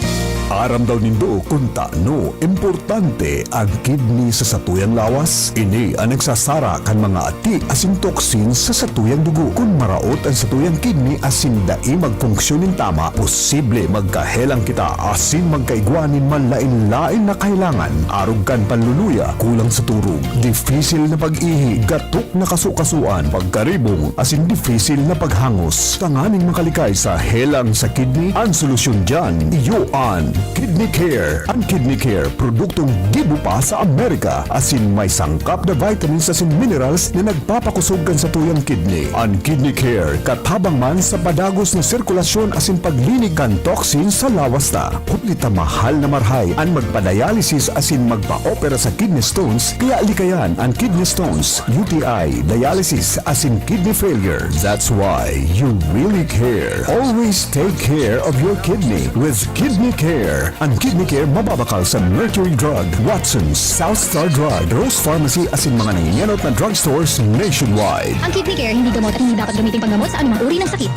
Aram daw nindo kun tano importante an kidney sa satuyang lawas? Ini an nagsasara kan mga ati asin toxins sa satuyang dugo. Kun maraot an satuyang kidney asin dai magfunksyon nin tama, posible magkahelang kita asin magkaigwa nin manlaen-laen na kahelangan, arog kan panluluya, kulang sa turog, dipisil na pag-ihi, gatok na kasukasuan, pagkaribong, asin dipisil na paghangos. Tanganing makalikay sa helang sa kidney, an solusyon diyan, iyo an Kidney Care. An Kidney Care, produktong gibo pa sa Amerika, asin may sangkap na vitamins asin minerals na nagpapakosog kan satuyang kidney. An Kidney Care, katabang man sa padagos na sirkulasyon asin paglinig kan toxin sa lawas ta. Huli ta mahal na marahay an magpa-dialysis asin magpa-opera sa kidney stones, kaya likayan an kidney stones, U T I, dialysis, asin kidney failure. That's why you really care. Always take care of your kidney with Kidney Care. An Kidney Care mababakal sa Mercury Drug, Watson's, South Star Drug, Rose Pharmacy asin mga nangingenot na drugstores nationwide. Ang Kidney Care hindi gamot at hindi dapat gamitin panggamot sa anumang uri ng sakit.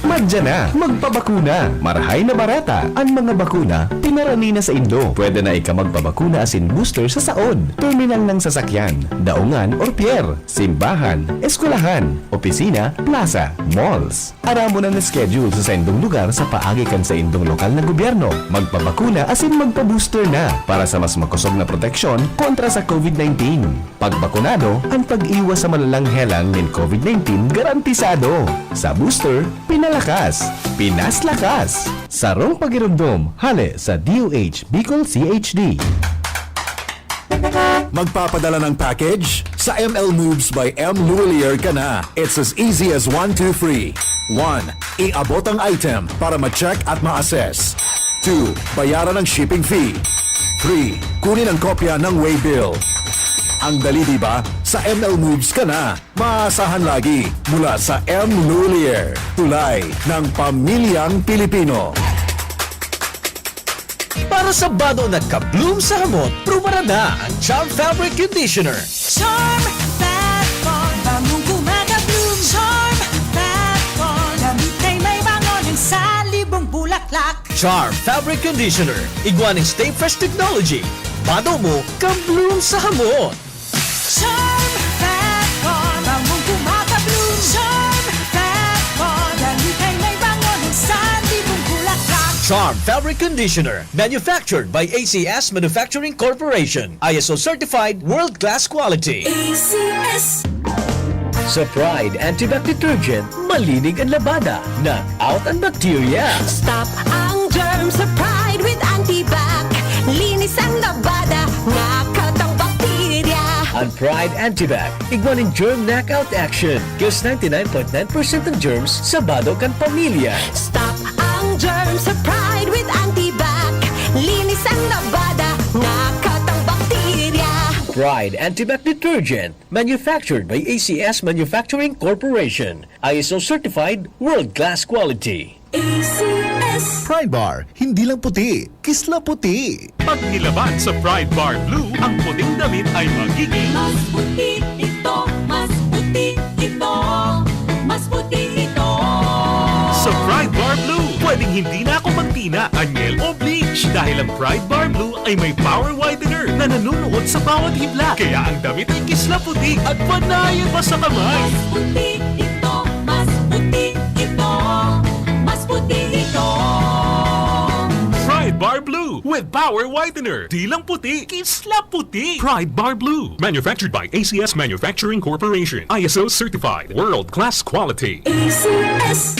Madya na, magpabakuna. Marahay na bareta an mga bakuna, pinarani na saindo. Pwede na ika magpabakuna asin booster sa saod, terminal ng sasakyan, daungan or pier, simbahan, eskwelahan, opisina, plaza, malls. Aramon an schedule sa saindong lugar sa paagi kan saindong lokal na gobyerno. Magpabakuna asin magpa-booster na para sa mas makosog na proteksyon kontra sa COVID nineteen. Pagbakunado, an pag-iwas sa malalang helang nin COVID nineteen garantisado. Sa booster, pinalakas, pinaslakas. Sarong pagiromdom, hale sa D O H Bicol C H D. Magpapadala ng package? Sa M L Moves by M Luwilier ka na. It's as easy as one, two, three. One, iabot ang item para ma-check at ma-assess. Two, bayaran ang shipping fee. Three, kunin ang kopya ng waybill. Ang dali, di ba? Sa M L Moves ka na. Maasahan lagi mula sa M Lhuillier, tulay ng pamilyang Pilipino. Para sa bado nagka-bloom sa hamot, prubaran na ang Charm Fabric Conditioner. Charm Fat Bond, bangong gumagabloom. Charm Fat Bond, damit ay may bango ng salibong bulaklak. Charm Fabric Conditioner, igwa nin Stay Fresh Technology. Bado mo, ka-bloom sa hamot. Charm Fat Bond, bangong gumagabloom. Charm Fat Bond, damit ay may bango ng salibong bulaklak. Charm Fabric Conditioner, manufactured by A C S Manufacturing Corporation. I S O certified, world-class quality. A C S. Sa Pride Antibac Detergent, malinig ang labada, knock out ang bakterya. Stop ang germs sa Pride with Antibac. Linis ang labada, knock out ang bakterya. Ang Pride Antibac, igwa nin germ knockout action. Kills ninety-nine point nine percent ng germs sa bado kan pamilya. Stop ang germs sa Pride with Antibac. Linis ang labada, knock out ang bakterya. Pride Antibac Detergent, manufactured by A C S Manufacturing Corporation. I S O certified, world-class quality. A C S. Pride Bar, hindi lang puti, kisla puti. Pag nilaban sa Pride Bar Blue, ang puting damit ay magiging Mas puti ito, mas puti ito, mas puti ito. Sa Pride Bar Blue, pwedeng hindi na ako magtina, anyel o bleach dahil ang Pride Bar Blue ay may power whitener na nanunuot sa bawat hibla. Kaya ang damit ay kisla puti at panayan pa sa kamay. Mas puti ito, mas puti ito, mas puti ito. Pride Bar Blue with Power Whitener. Di lang puti, kisla puti. Pride Bar Blue. Manufactured by A C S Manufacturing Corporation. I S O certified. World class quality. A C S.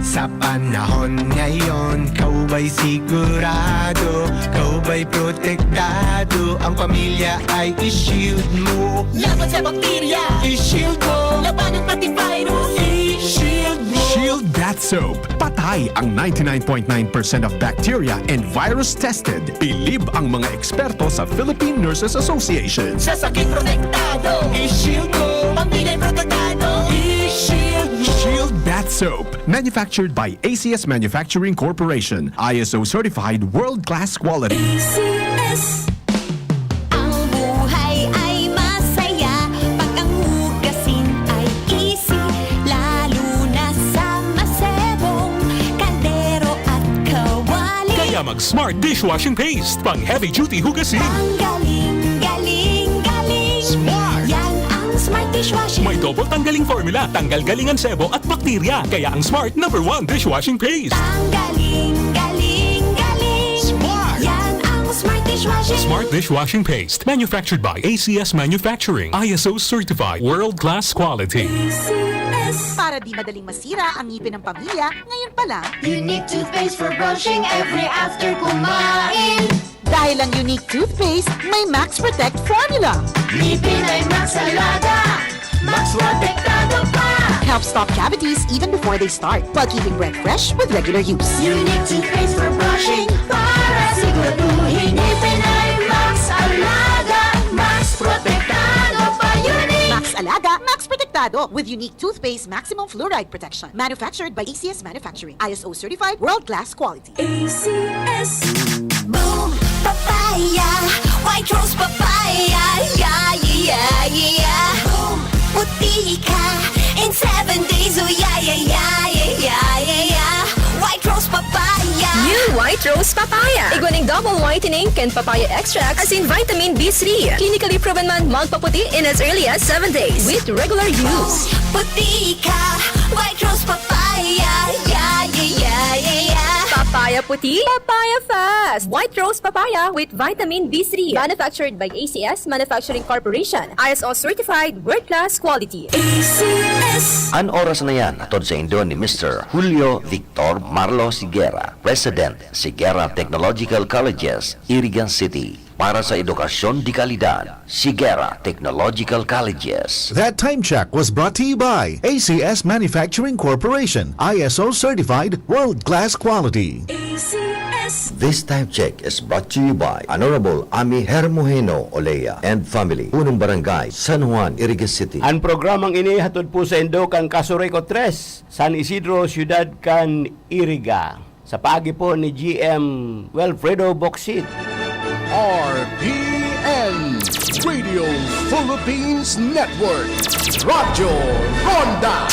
Sa panahon ngayon, ikaw ba'y sigurado? Ikaw ba'y protektado? Ang pamilya ay i-shield mo. Laban sa bakterya, i-shield mo. Labanan pati virus, i-shield mo. Shield Bath Soap. Patay ang ninety-nine point nine percent of bacteria and virus tested. Bilib ang mga eksperto sa Philippine Nurses Association. Sa sakit protektado, i-shield mo. Pamilya protektado, i-shield mo. Shield Bath Soap. Manufactured by A C S Manufacturing Corporation. I S O certified, world-class quality. A C S. Ang buhay ay masaya pag ang hugasin ay easy, lalo na sa masebong kaldero at kawali. Kaya mag Smart Dishwashing Paste, pang heavy duty hugasin. Ang galing, galing, galing. Smart! Yan ang Smart Dishwashing. May double tanggaling formula, tanggal galing ang sebo at bakterya. Kaya ang Smart number one dishwashing paste. Ang galing, galing, galing. Smart! Yan ang Smart Dishwashing. Smart Dishwashing Paste. Manufactured by A C S Manufacturing. I S O certified. World class quality. A C S. Para di madaling masira ang ngipin ng pamilya, ngayon pa lang. Unique toothpaste for brushing every after kumain. Dahil ang Unique Toothpaste may Max Protect Formula. Ngipin ay Max Alaga, Max Protektado pa. Helps stop cavities even before they start, while keeping breath fresh with regular use. Unique Toothpaste for brushing, para siguraduhin ngipin ay Max Alaga, Max Protektado pa. Unique! Max Alaga, Max Protektado, with Unique Toothpaste Maximum Fluoride Protection. Manufactured by A C S Manufacturing. I S O certified, world-class quality. A C S. Boom! Papaya! White Rose Papaya! Yeah, yeah, yeah, yeah! Boom! Puti ka in seven days! Oh, yeah, yeah, yeah, yeah, yeah, yeah, yeah! White Rose Papaya! New White Rose Papaya! Igwa nin double whitening kan papaya extract asin vitamin B three. Clinically proven man magpaputi in as early as seven days with regular use. Puti ka! White Rose Papaya! Yeah, yeah, yeah, yeah, yeah! Papaya puti, papaya fast! White Rose Papaya with vitamin B three. Manufactured by A C S Manufacturing Corporation. I S O certified, world-class quality. A C S. An oras na yan, hatod saindo ni Mister Julio Victor Marlo Sigera, President, Sigera Technological Colleges, Irigan City. Para sa edukasyon de kalidad, Sigera Technological Colleges. That time check was brought to you by A C S Manufacturing Corporation, I S O certified, world-class quality. A C S. This time check is brought to you by Honorable Ami Hermoheno Olea and family, Punong Barangay, San Juan, Iriga City. An programang ini hatod po sa indo kan Casureco tres, San Isidro, siyudad kan Iriga. Sa paagi po ni G M Wilfredo Bocsit. R P N, Radio Philippines Network, Radyo Ronda,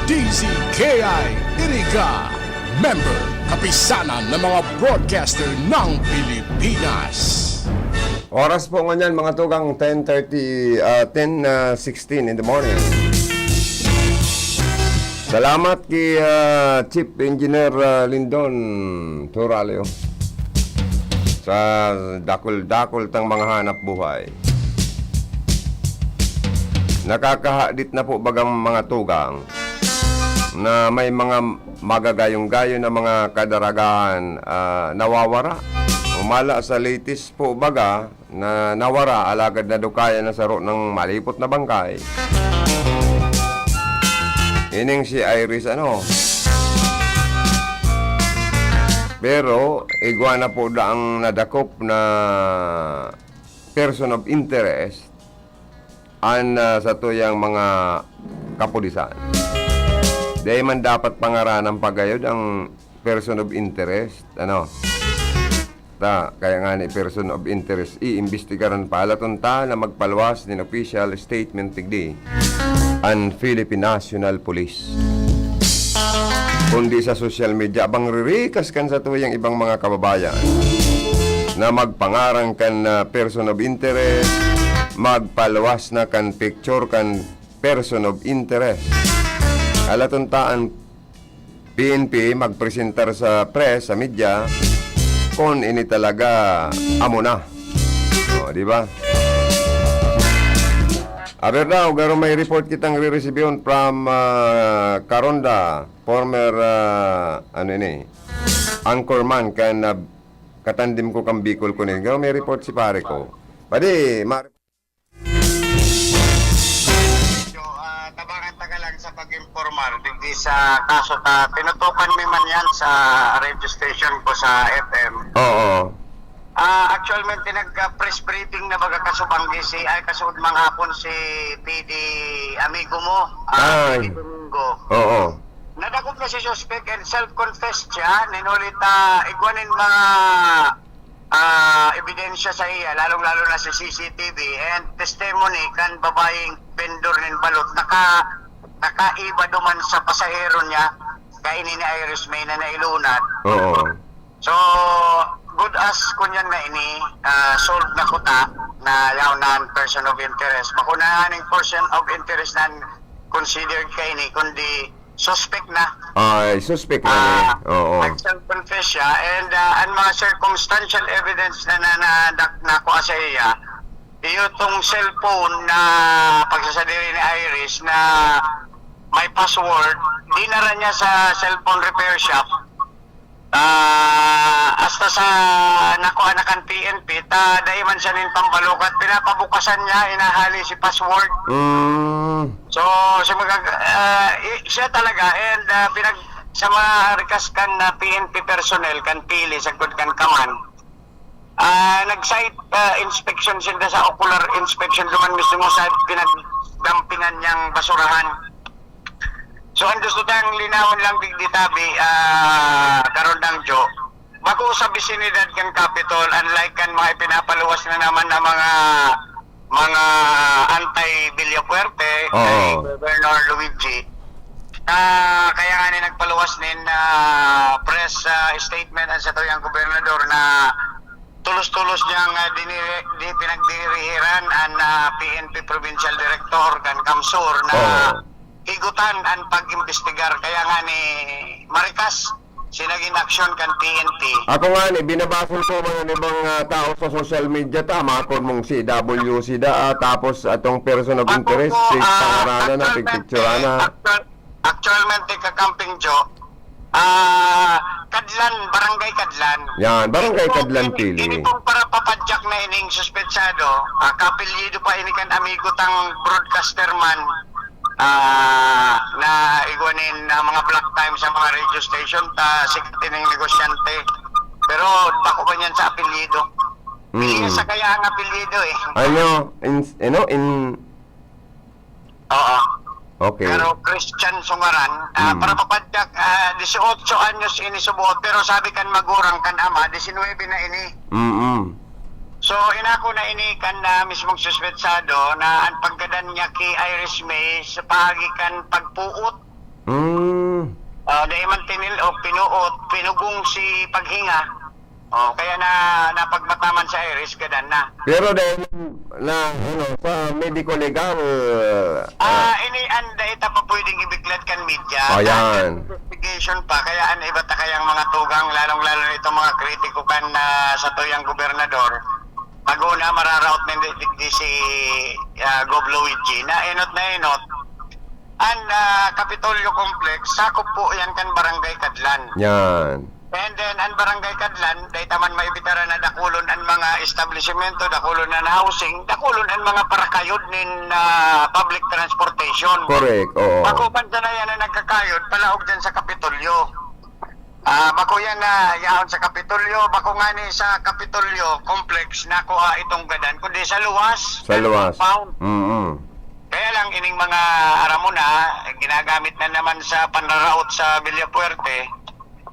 D Z K I Iriga, member, Kapisanan ng mga Broadcaster ng Pilipinas. Oras po ngunyan, mga tugang, ten thirty, ah, ten sixteen in the morning. Salamat ki, ah, Chief Engineer, ah, Lindon Turalio sa dakul-dakul tang mga hanap buhay. Nakakahadit na po bagang mga tugang na may mga magagayong-gayo na mga kadaragahan, ah, nawawara. Umala sa latest po baga, na nawara, alagad nadukayan na saro ng malipot na bangkay. Ining si Iris, ano? Pero igwa na po daang nadakop na person of interest an, ah, satuyang mga kapulisan. Dai man dapat pangaranan pa gayod ang person of interest, ano? Ta, kaya nga ni person of interest, iimbestigaran pa. Halaton ta na magpaluwas nin official statement digdi an Philippine National Police. Kundi sa social media, abang ririkas kan satuyang ibang mga kababayan na magpangaran kan, ah, person of interest, magpaluwas na kan picture kan person of interest. Halaton ta an P N P magpresentar sa press, sa media, kun ini talaga amo na. O, di ba? Aber daw, garo may report kitang ririsibihon from, ah, Karonda, former, ah, ano ini, anchorman kan, ah, katandem ko kan Bicol Connect. Garo may report si pare ko. Padi, ma- Medyo, ah, tabangan ta ka lang sa pag-impormar digdi sa kaso ta tinutukan mi man yan sa radio station ko sa F M. Oo. Ah, actualmente, nag-, ah, press briefing na baga kasubanggi si, ay, kasuodmang hapon si P D amigo mo, ah, Ay. P D Domingo. Oo. Nadakop na si suspect and self-confessed siya, ninuli ta igwa nin mga, ah, ebidensya sa iya, lalong-lalo na si C C T V and testimony kan babayeng vendor nin balot, naka-, nakaiba duman sa pasahero niya, kaini ni Iris May na nailunad. Oo. So, good as kunyan na ini, ah, solved na kuta na yaon na an person of interest. Bako na aning person of interest na considered kaini, kundi suspect na. Ay, suspect na ni. Ah, Oo. nag-self-confess siya, and, ah, ang mga circumstantial evidence na, na, na, na nakuha sa iya, iyo tong cellphone na pagsasadiri ni Iris na may password, dinara niya sa cellphone repair shop. Ah, hasta sa nakuha na kan P N P, ta dai man siya nin pambalukat, pinapabukasan niya, inahali si password. Mm. So, sa mga, ah, i-, siya talaga, and, ah, pinag-, sa mga rikas kan, ah, P N P personnel, kan pili, sagkod kan kaman, ah, nag-site, ah, inspection sinda sa ocular inspection, duman mismo sa pinagdampingan niyang basurahan. So, ang gusto tang linawon lang digdi tabi, ah, Karondang Jo, bako sa bisinidad kan Capitol, unlike kan mga ipinapaluwas na naman na mga, mga anti-Villafuerte kay Oo. Governor Luigi. Ah, kaya nga ni nagpaluwas nin, ah, press, ah, statement ang satuyang gobernador na tolos-tolos niyang, ah, dinire-, di pinagdirihiran an, ah, P N P Provincial Director kan CamSur na Oo. higutan an pag-imbestigar. Kaya nga ni marikas si nagin aksyon kan P N P. Ako nga ni, binabasol ko mga ibang, ah, tao sa social media ta, makon mong C W C da, ah, tapos atong person of Ako interest, po, si ah, pangaranan na, actualmente, picturean na. actual-, actualmente, Kakamping Jo, Ah, Kadlan, Barangay Kadlan. Yan, Barangay Kadlan, pili. Ini pong parapapadyak na ining suspetsado, ah, kaapelyido pa ini kan amigo tang broadcaster man, ah, na igwa nin, ah, mga block time sa mga radio station, ta sikat ining negosyante. Pero bako ba niyan sa apelyido? Pili sa kaya ang apelyido, eh. Ano? In, ano? In Oo. Okay. Pero Christian Sungaran, ah, Mm. parapapadyak, ah, dieciocho anyos ini subot, pero sabi kan magurang kan ama, diecinuebe na ini. Mm-mm. So, inako na ini kan, ah, mismong suspetsado na an paggadan niya ki Iris May sa paagi kan pagpuot. Mm. Ah, dai man tinil-ok, pinuot, pinugong si paghinga. Oh, kaya na, napagmataman si Iris, gadan na. Pero dahil na, ano, sa medico legal, ah, Ah, ini an dai ta pa pwedeng ibiklad kan media. Ayan. Under investigation pa, kaya an iba ta kayang mga tugang, lalong-lalo na itong mga kritiko kan, ah, satuyang gobernador. Pag-una, mararaot na digdi si, ah, Gov Luigi. Na enot na enot. An, ah, Kapitolyo Complex, sakop po yan kan Barangay Kadlan. Yan. And then, an Barangay Kadlan, dai ta man maibitaran na dakulon an mga establisimento, dakulon an housing, dakulon an mga parakayod nin, ah, public transportation. Correct, oo. Bako man sana yan na nagkakayod, palaog dyan sa Kapitolyo. Ah, bako yan na yaon sa Kapitolyo, bako ngani sa Kapitolyo Complex na kua itong gadan, kundi sa luwas, Sa luwas. compound. Mm-mm. Kaya lang, ining mga aram mo na, ginagamit na naman sa panraraot sa Villafuerte,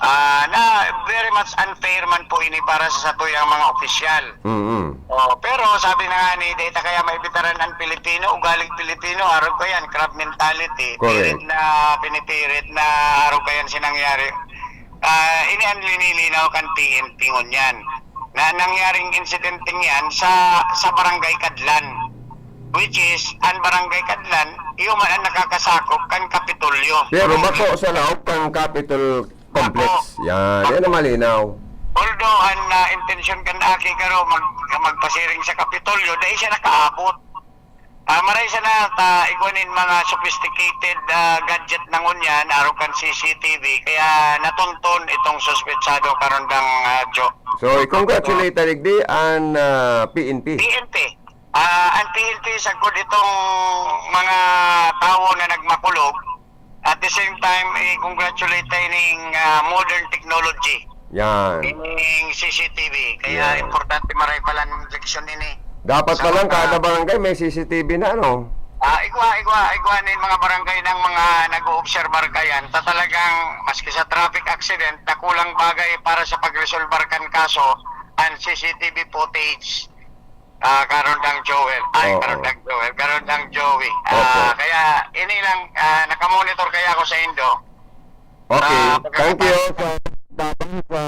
ah, na very much unfair man po ini para sa satuyang mga opisyal. Mm-mm. Oh, pero sabi na nga ni, dai ta kaya maibitaran an Pilipino, ugaling Pilipino, arog kayan, crab mentality. Correct. Pirit na pinipirit na arog kayan sinangyari. Ah, ini an linilinaw kan P N P ngunyan, na nangyaring insidenteng yan sa, sa Barangay Kadlan, which is, an Barangay Kadlan, iyo man an nakakasakop kan Kapitolyo. Pero bako sa laog kan Capitol Complex. Bako. Yan, yan ang malinaw. Although, an, ah, intensyon kan aki karo mag-, magpasiring sa Kapitolyo, dai siya nakaabot. Ah, maray sana ta igwa nin mga sophisticated, ah, gadget na ngunyan, arog kan C C T V, kaya natonton itong suspetsado karon dang, ah, Jo. So, i-congratulate ta digdi an, ah, P N P. P N P. Ah, an P N P sagkod itong mga tawo na nagmakulog. At the same time, i-congratulate ta ining, ah, modern technology. Yan. Ining C C T V. Kaya Yan. importante maray palan leksyon ini. Dapat Sa palan mga kada barangay may C C T V na, ano? Ah, igwa, igwa, igwa nin mga barangay ng mga nag-oobserbar kayan. Ta talagang, maski sa traffic accident, dakulang bagay para sa pagresolbar kan kaso, an C C T V footage. Ah, karon dang Joel. Ay, Oo. karon dang Joel. Karon dang Joey. Ah, Opo. kaya ini lang, ah, nakamonitor kaya ako sa indo. Okay. Ah, Thank you pagkakataon. sa, sa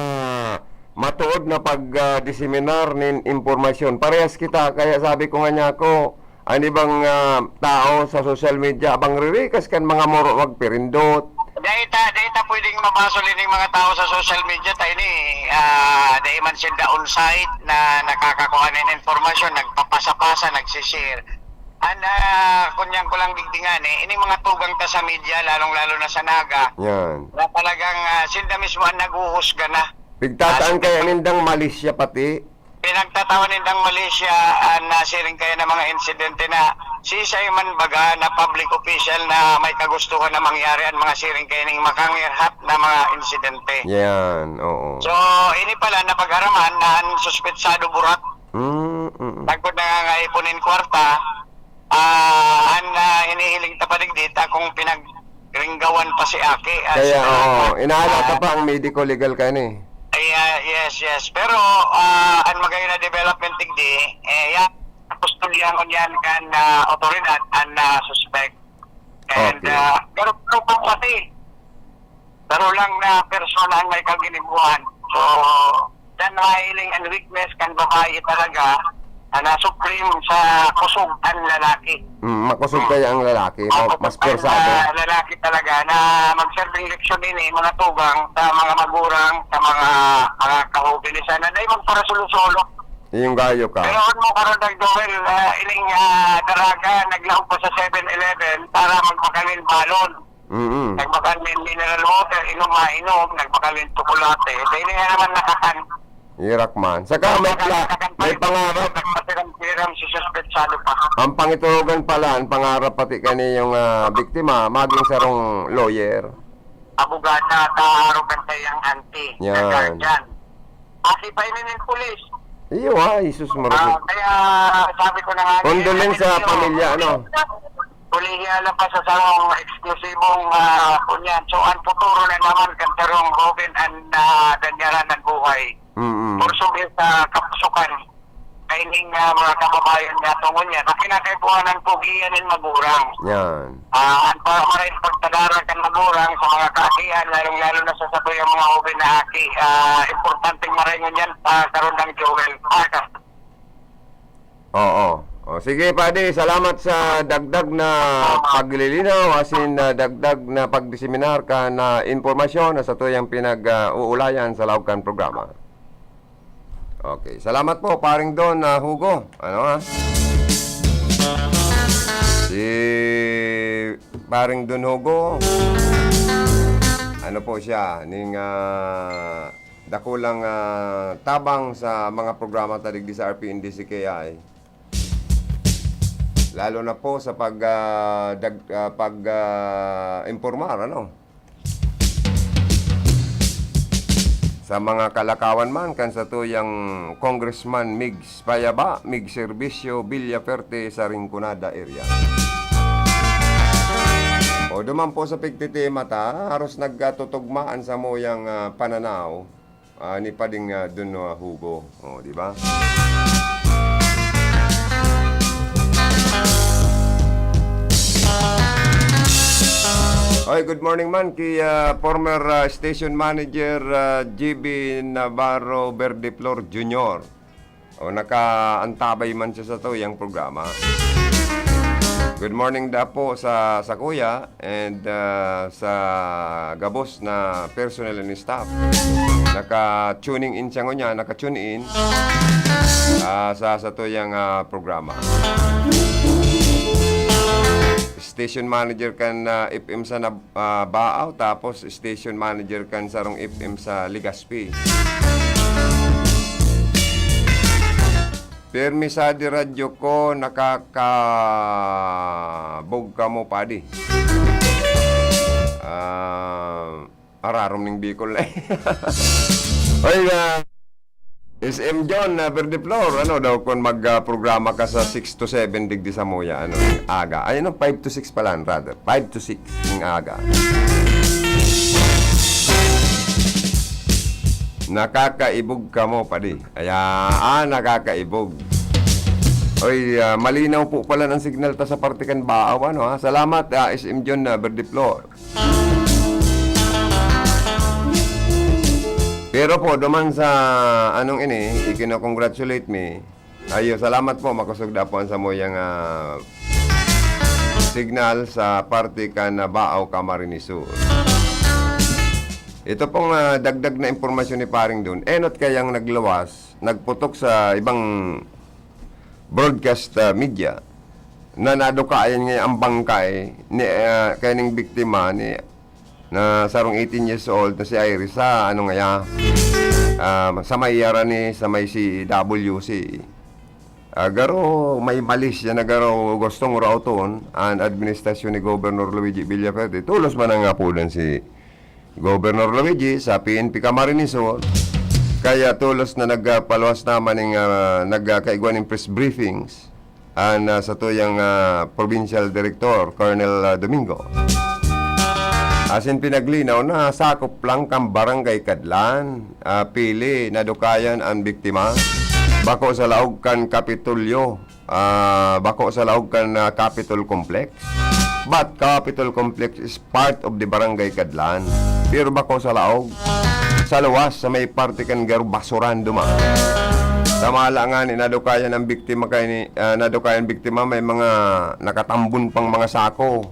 matuod na pag, ah, diseminar nin impormasyon. Parehas kita, kaya sabi ko nga niya ako, an ibang, ah, tao sa social media, abang ririkas kan mga moro magpirindot. Dai ta, dai ta pwedeng mabasol ining mga tao sa social media ta ini, ah, dai man sinda on site na nakakakuha nin impormasyon, nagpapasa-pasa, nagsishare. An, ah, kunyan ko lang digdi ngani, ining mga tugang ta sa media, lalong-lalo na sa Naga, Yan. na talagang, ah, sinda mismo an naghuhusga na. Pigtataan Ah, kaya sinda nindang malisya pati? Pinagtatawan nindang mali siya an nasiring kaya na mga insidente na siisay man baga na public official na may kagustuhan na mangyari an mga siring kaya ning makangirhat na mga insidente. Yan, oo. So, ini pala napag-araman na an suspetsado burat. Mm, mm, mm. Sagkod na nga nga ipunin kwarta, ah, an, ah, hinihiling ta pa digdi ta kung pinag- ringgawan pa si Aki, ah, Kaya, si oo, Aki. inaala ta Ah, pa ang medico legal kani. Ay, ah, yes, yes. Pero, ah, an magayon na development digdi, eh, yan, kustodiyahan yan kan, ah, otoridad, an, ah, suspect. And, Okay. ah, pero, pero pati, pero lang na persona ang may kaginibuhan. So, Dan mahiling an weakness kan babae talaga na nasupreme sa kusog an lalaki. Mm, makusog Mm. kaya ang lalaki, ma-, Makusog mas ang, pwersado. ah, lalaki talaga na magserbing leksyon ini, mga tugang, sa mga magurang, sa mga, mga kahobinesan na dai magparasolo-solo. Yung gayo ka. Pero ano mo karon, Doc Joel, ah, ining, ah, daraga, naglaog pa sa Seven Eleven para magpakanin balon. Mm. Nagbakal nin mineral water, inom, mainom, nagbakal nin tsokolate. Dahil nga naman nakakan. Irak man. Saka may pla-, may pangarap. Nagpasiram-siram si suspetsado pa. Ang pangiturugan pala, ang pangarap pati kani yung, ah, biktima, maging sarong lawyer. Abogada, at, ah, arugan sa iyang auntie, na Yan. guardian. Aki pa ini nin pulis. Iyo, ah, Jesus Ah, Maria. kaya sabi ko na nga, Condolence sa eh, pamilya, ano? Kolehiya na pa sa sarong eksklusibong, ah, kunyan. So, ang futuro na naman kan sarong joven an, ah, danyaran ng buhay. Mm-mm. Porsugi sa kapusukan. Kaining, ah, mga kababayan nga tungon niya, na kinakaipuhan ang pugian ng magurang. Yan. Ah, ang para maray pagtadara kan magurang sa mga kaakihan, lalong-lalo na sa satuyang mga joven na aki, ah, importanteng maray ngunyan, ah, karon ang Joel. Ah, ka- Oo. O, sige, Padi, salamat sa dagdag na paglilinaw, asin, ah, dagdag na pagdiseminar kan impormasyon na satuyang pinag, ah, uulayan sa laog kan programa. Okay. Salamat po, Paring Don, ah, Hugo. Ano, ha? Si Paring Don Hugo, ano po siya, ning, ah, dakulang, ah, tabang sa mga programa ta digdi sa R P N D C K I. Lalo na po sa pag, ah, dag-, ah, pag, ah, impormar, ano? Sa mga kalakawan man kan satuyang Congressman Migs Payaba, Migs Serbisyo Villaferte sa Rinconada area. O, duman po sa pigtitema ta, haros nagkatutugmaan sa muyang, ah, pananaw. Ah, ni Pading, ah, Don, ah, Hugo. Oh, di ba? Oy, good morning man kay, ah, former, ah, station manager, ah, G B Navarro Verdeflor Junior. O, nakaantabay man siya sa tuyang programa. Good morning da po sa, sa kuya and, ah, sa gabos na personnel and staff. Naka-tuning in siya ngunyan, naka-tune in, ah, sa, sa tuyang, ah, programa. Station manager kan, ah, F M sa Nab-, ah, Baaw, tapos station manager kan sarong F M sa Legazpi. Pirmi sa di radyo ko, nakakabog kamo, padi. Ah, ararom ning Bicol na eh. Oy, ah, S M John, ah, Verdeflor, ano daw kung mag, ah, programa ka sa six to seven digdi sa Moya, ano, ning aga? Ay, ano, five to six pala, rather. Five to six ning aga. Nakakaibog kamo, padi. Ayan, ah, nakakaibog. Oy, ah, malinaw po pala ng signal ta sa parte kan Baaw, ano, ha? Salamat, ah, S M John, ah, Verdeflor. Pero po, duman sa anong ini, ikino-congratulate mi. Ayo, salamat po, makosog da po ang samuyang, ah, signal sa parte kan Baaw, Camarines Sur. Ito pong, ah, dagdag na impormasyon ni Paring Don. Enot kayang nagluwas, nagputok sa ibang broadcast, ah, media na nadukayan niya ang bangkay ni, ah, kaining biktima ni, na sarong eighteen years old na si Iris sa, ano ngaya, ah, sa may Yarani, sa may C W C. Ah, garo may mali siya na garo gustong raoton an administrasyon ni Governor Luigi Villafuerte. Tolos man ang apodan si Governor Luigi sa P N P Camarines Sur, kaya tolos na nagpaluwas naman ning, ah, nagkaigwa ning press briefings an, ah, satuyang, ah, Provincial Director, Colonel, ah, Domingo. Asin pinaglinaw na sakop lang kan Barangay Cadlan, ah, pili na dukayan an biktima. Bako sa laog kan Kapitolyo, ah, bako sa laog kan, ah, Capitol Complex. But Capitol Complex is part of the Barangay Cadlan. Pero bako sa laog, sa luwas, sa may parte kan garo basuran duman. Samala ngani, nadukayan ang biktima kay ni, ah, nadukayan biktima, may mga nakatambon pang mga sako.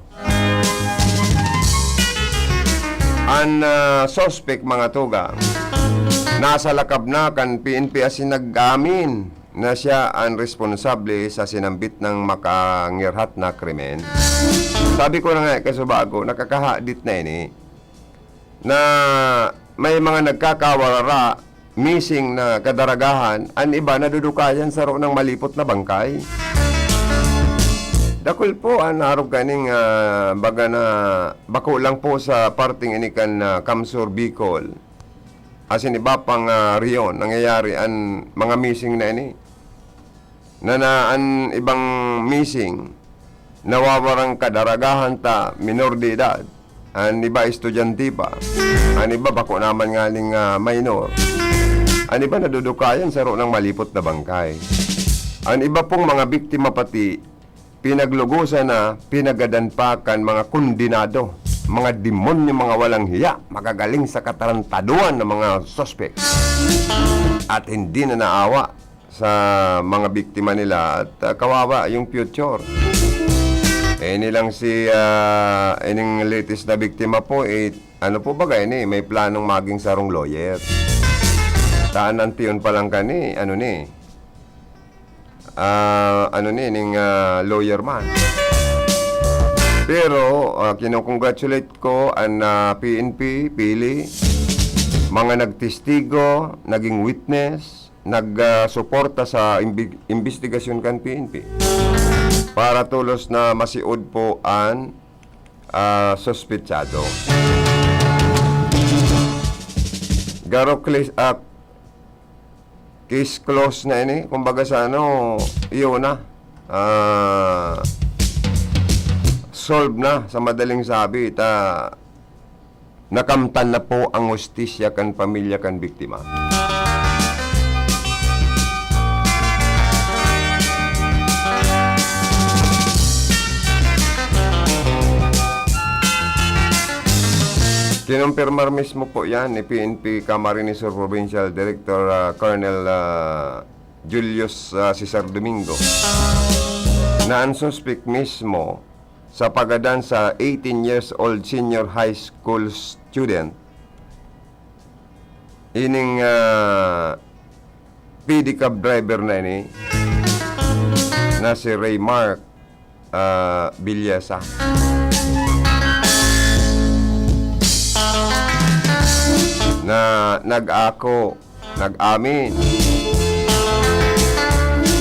An, ah, suspect, mga tugang, nasa lakab na kan P N P asin nag-amin. na siya an responsable sa sinambit na makangirhat na krimen. Sabi ko na nga, kasubago, nakakahadit na ini, na may mga nagkakawarara, missing na kadaragahan, an iba nadudukayan saro nang malipot na bangkay. Dakul po an arog kaning, ah, baga na bako lang po sa parting ini kan, ah, Kamsur, Bicol. Asin iba pang, ah, rehiyon, nangyayari an mga missing na ini. Na, na an ibang missing, nawawarang kadaragahan ta, minor de edad. An iba, estudyante pa. An iba, bako naman nganing, ah, minor. An iba, nadudukayan, saro nang malipot na bangkay. An iba pong mga biktima pati, pinaglugosan na, pinagadan pa kan mga kondenado, mga demonyo, mga walang hiya, magagaling sa katarantaduan ng mga suspek. At hindi na naawa sa mga biktima nila at, ah, kawawa yung future. Eh, ini lang si, ah, ining latest na biktima po, eh, ano po ba ini? May planong maging sarong lawyer. Taan ang tiyon pa lang kani, ano ni? Ah, ano ni, ning, ah, lawyer man. Pero, ah, kino-congratulate ko an, ah, P N P, pili, mga nagtestigo, naging witness, nag, ah, suporta sa imbi-, imbestigasyon kan P N P. Para tolos na masiod po an, ah, suspetsado. Garo clis-, ah, case close na ini. Kumbaga sa ano, iyo na. Ah, solve na sa madaling sabi. Ta, nakamtan na po ang hustisya kan pamilya kan biktima. Kinumpirmar mismo po yan ni P N P Camarines Sur Provincial Director, ah, Colonel, ah, Julius, ah, Cesar Domingo, na ang suspek mismo sa pagadan sa eighteen years old senior high school student, ining, ah, pedicab driver na ini, na si Raymark, ah, Villesa, na nag-ako, nag-amin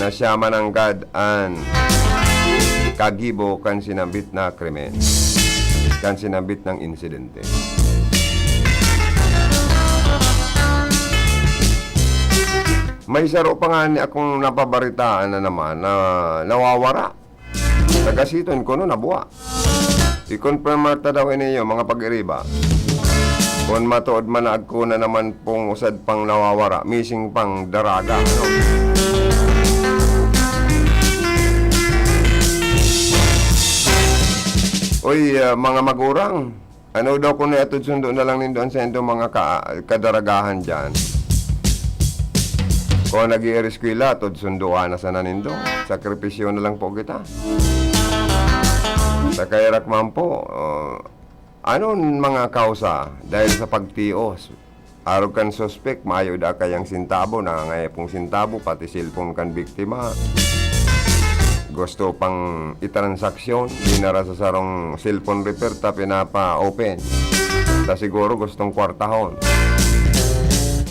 na siya mananggad an kagibo kan sinambit na krimen, kan sinambit na insidente. May saro pa nga ni akong napabaritaan na naman na nawawara. Sa gasiton kuno nabuwa. I-confirm ta daw ini iyo, mga pag-iriba. Kun matuod man na agko na naman pong usad pang nawawara, missing pang daraga, ano? Uy, ah, mga magurang, ano daw kun atod sundo na lang nindo an saindong mga ka-, kadaragahan diyan? Kun nag-eereskwela, atod sundoan na sana nindo. Sakripisyo na lang po kita. Sa kairak man po, oh, anon mga kausa dahil sa pagtios? Arog kan suspek, mayo da kayang sentabo, nangangayapong sentabo, pati cellphone kan biktima. Gusto pang itransaksyon, dinara sa sarong cellphone repair ta pinapa-open. Ta siguro gustong kwartahon.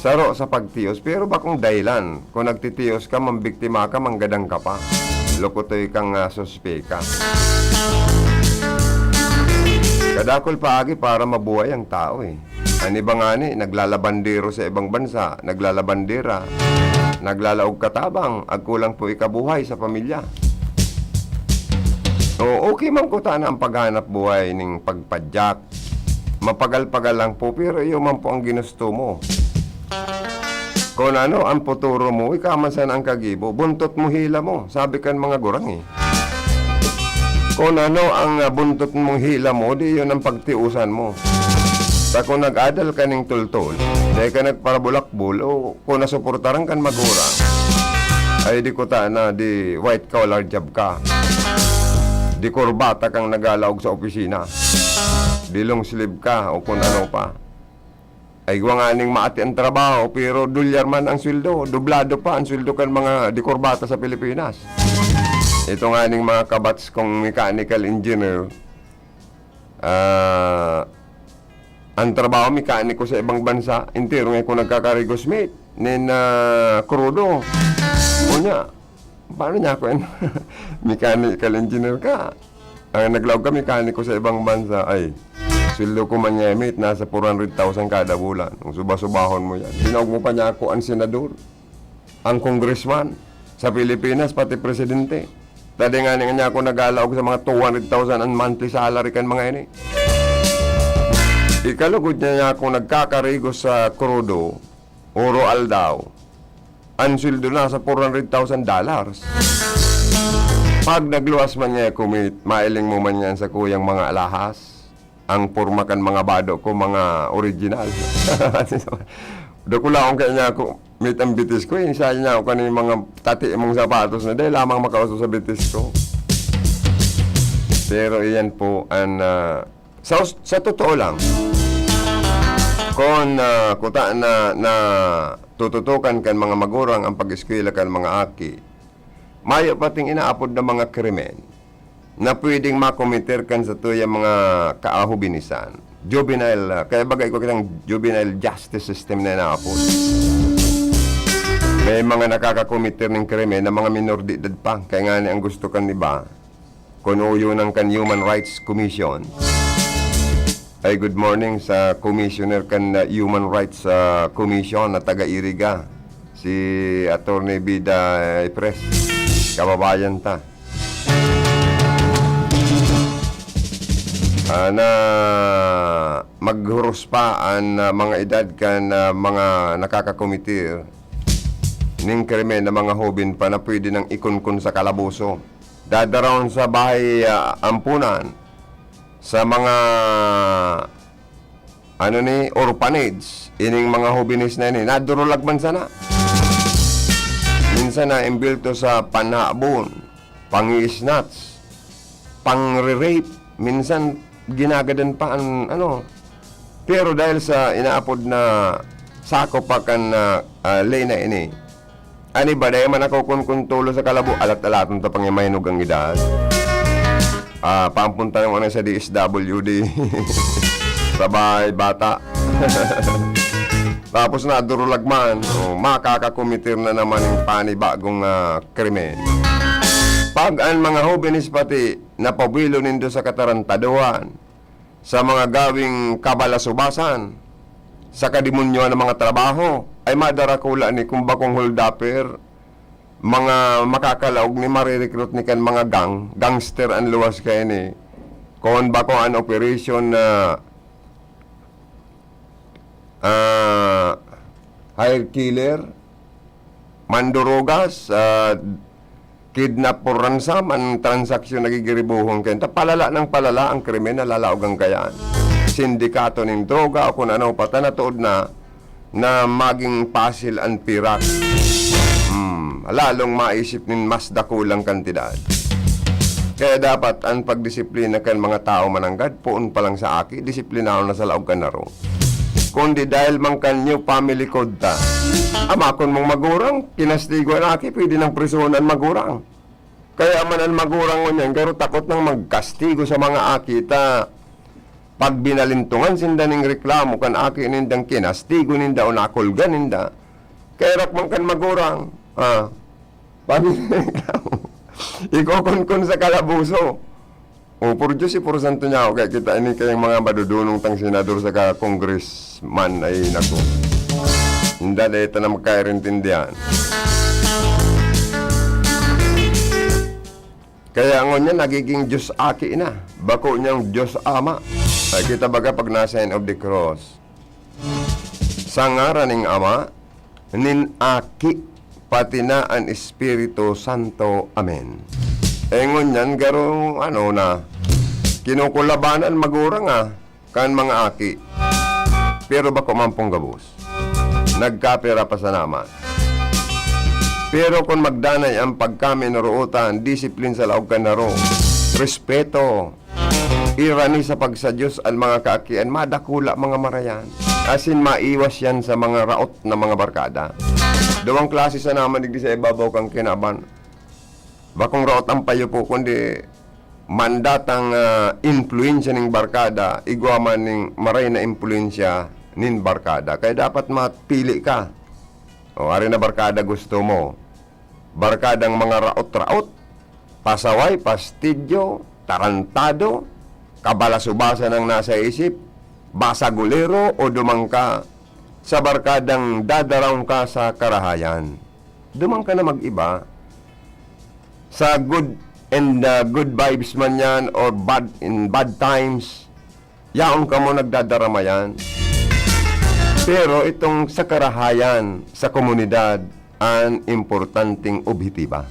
Saro sa pagtios, pero bakong dahilan. Kung nagtitios ka, mambiktima ka, manggadan ka pa. Lukutoy kang, ah, suspek ka. Kadakul paagi para mabuhay ang tao, eh. An iba ngani, naglalabandero sa ibang bansa, naglalabandera, naglalaog katabang, agkulang po ikabuhay sa pamilya. O, okay man kuta na ang paghanap buhay ning pagpadyak. Mapagal-pagal lang po, pero iyo man po ang ginusto mo. Kun ano ang futuro mo, ika man sana ang kagibo, buntot mo hila mo, sabi kan mga gurang, eh. Kun ano ang, ah, buntot mong hila mo, di yun ang pagtiusan mo. Ta kun nag-adal ka ning tultol, dai ka nagparabulakbol, o kun nasuportaran kan magurang, ay di kuta na, di white collar job ka. Di kurbata kang nagalaog sa opisina. Di long sleeve ka o kun ano pa. Ay, igwa nganing maati ang trabaho, pero dolyar man ang sweldo. Dublado pa ang sweldo kan mga dekurbata sa Pilipinas. Ito nganing mga kabats kong mechanical engineer, ah, ang trabaho, mekaniko sa ibang bansa, entero nga ako nagkakarigos, mate, nin, ah, krudo. Unya, paano niya ako yan? Mechanical engineer ka. Ang naglaog ka, mekaniko sa ibang bansa, ay, sweldo ko man niya, mate, nasa four hundred thousand kada bulan. Kung suba-subahon mo yan, tinaog mo pa niya ako ang senador, ang congressman sa Pilipinas, pati presidente. Dati nga niya ako nagalaog sa mga two hundred thousand ang monthly salary kan mga ini. Ikalugod niya, niya ako nagkakarigos sa krudo, oro aldaw. Ang sweldo na sa four hundred thousand dollars. Pag nagluwas man niya, kumit, mailing mo man yan sa kuyang mga alahas. Ang porma kan mga bado ko, mga original. Dakula akong kaya niya ako, mate, ang bitis ko, eh. Isa niya ako kaning mga tati mong sapatos na dahil lamang makauso sa bitis ko. Pero iyan po ang, ah, sa us-, sa totoo lang, kung, ah, kuta na, na tututukan kan mga magurang ang pag-eskwela kan mga aki, mayo pating inaapod na mga krimen na pwedeng makomiter kan satuyang mga kaahubinisan. Juvenile, ah, kaya bagay ko kitang juvenile justice system na inaapod. May mga nakakakomiter ning krimen na mga minor de edad pa. Kaya nga ni ang gusto kan iba, kun uyonan kan Human Rights Commission. Ay, good morning sa commissioner kan, uh, Human Rights, uh, Commission na taga Iriga, si Attorney Bida Ipres. Kababayan ta. Ah, na maghuros pa an, uh, mga edad kan, uh, mga nakakakomitir ning krimen na mga hoben pa na pwede nang ikunkun sa kalaboso. Dadarawon sa bahay, ah, ampunan, sa mga, ano ni, orphanage, ining mga hobenes na ini, nadurulag man sana. Minsan na imbelto sa panhabon, pang-i-snatch, pangre-rape, minsan ginagadan pa an, ano. Pero dahil sa inaapod na sakop pa kan, ah, ah, ley na ini, an iba, dai man ako kun, kun tulo sa kalabo, alat-alaton ta pang mahinog ang edad. Ah, paampunta naman sa D S W D. Sabay, bata. Tapos na, durulag man. Oh, makakakomitir na naman ng panibagong, ah, krimen. Pag ang mga hobenes pati napabuelo nindo sa katarantaduhan, sa mga gawing kabalasubasan, sa kadimonyohan ng mga trabaho, ay madarakula ni kung bakong holdupper, mga makakalaog ni marirecruit ni kan mga gang, gangster an luwas kaini. Kung bako an operation na, ah, hire killer, mandurugas, ah, kidnap for ransom, an transaksyon nagigiribuhon kayan. Ta palala ng palala ang krimen na lalaogan kayan. Sindikato nin droga o kung ano pa, ta natuod na, na maging pasil an pirak. Hmm, lalong maisip nin mas dakulang kantidad. Kaya dapat an pagdisiplina kan mga tao mananggad, poon pa lang sa aki, disiplinahon na sa laog kan harong. Kundi dahil man kan new family code ta. Ama, kun mong magurang, kinastigo an aki, pwede nang prisohon an magurang. Kaya man an magurang ngunyan, garo takot nang magkastigo sa mga aki ta. Pag binalintungan sinda ning reklamo kan aki nindang kinastigo ninda o nakulga ninda, kaya rak man kan magurang, ah, pag binalintungan, ikokonkon sa kalabuso. O, por Diyos, ipuro santo niya ako, kaya kita ini kayang mga madudunong tang senador saka congressman, ay, naku. Hindi, dahil ito na magkairintindihan. Kaya ngunyan, nagiging Diyos Aki na. Bako niyang Diyos Ama. Ay, kita baga pag nasa end of the cross. Sa ngaran ning Ama, nin Aki, pati na an Espiritu Santo. Amen. Eh, ngunyan, garo, ano na, kinukulabanan magurang, ah, kan mga aki. Pero bako man pong gabos. Nagkapira pa sana man. Pero kun magdanay ang pagkaminorootan, disiplin sa laog kan harong, respeto, irani sa pagsadiyos an mga kaakian, madakula mga marayan. asin maiwas yan sa mga raot na mga barkada. Duwang klase sa naman digdi sa ibabaw kan kinaban. Bakong raot ang payo po, kundi mandatang, ah, impluwensya ning barkada, igwa man ning maray na impluwensya nin barkada. Kaya dapat mapili ka. O, ari na barkada gusto mo. Barkadang mga raot-raot, pasaway, pastidyo, tarantado, kabalasubasan ang nasa isip, basagulero o duman ka sa barkadang dadaraon ka sa karahayan. Duman ka na mag-iba. Sa good and, ah, good vibes man yan or bad, in bad times, yaon kamo nagdadaramayan. Pero itong sa karahayan, sa komunidad, an importanteng obhetiba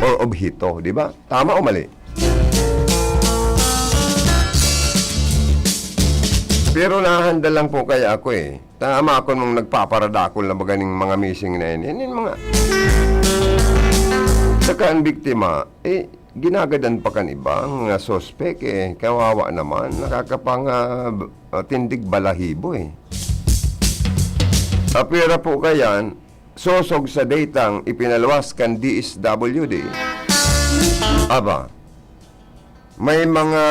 or obheto, di ba? Tama o mali? Pero nahahanda lang po kaya ako eh. Tama ako nung nagpaparadakol na ba ganing mga missing na yan. Yan yung mga... Saka ang biktima, eh, ginagadan pa kan ibang, ah, suspek eh. Kawawa naman, nakakapang, ah, b-, ah, tindig balahibo eh. Apira po kayan, sosog sa datang ipinaluwas kan D S W D. Aba, may mga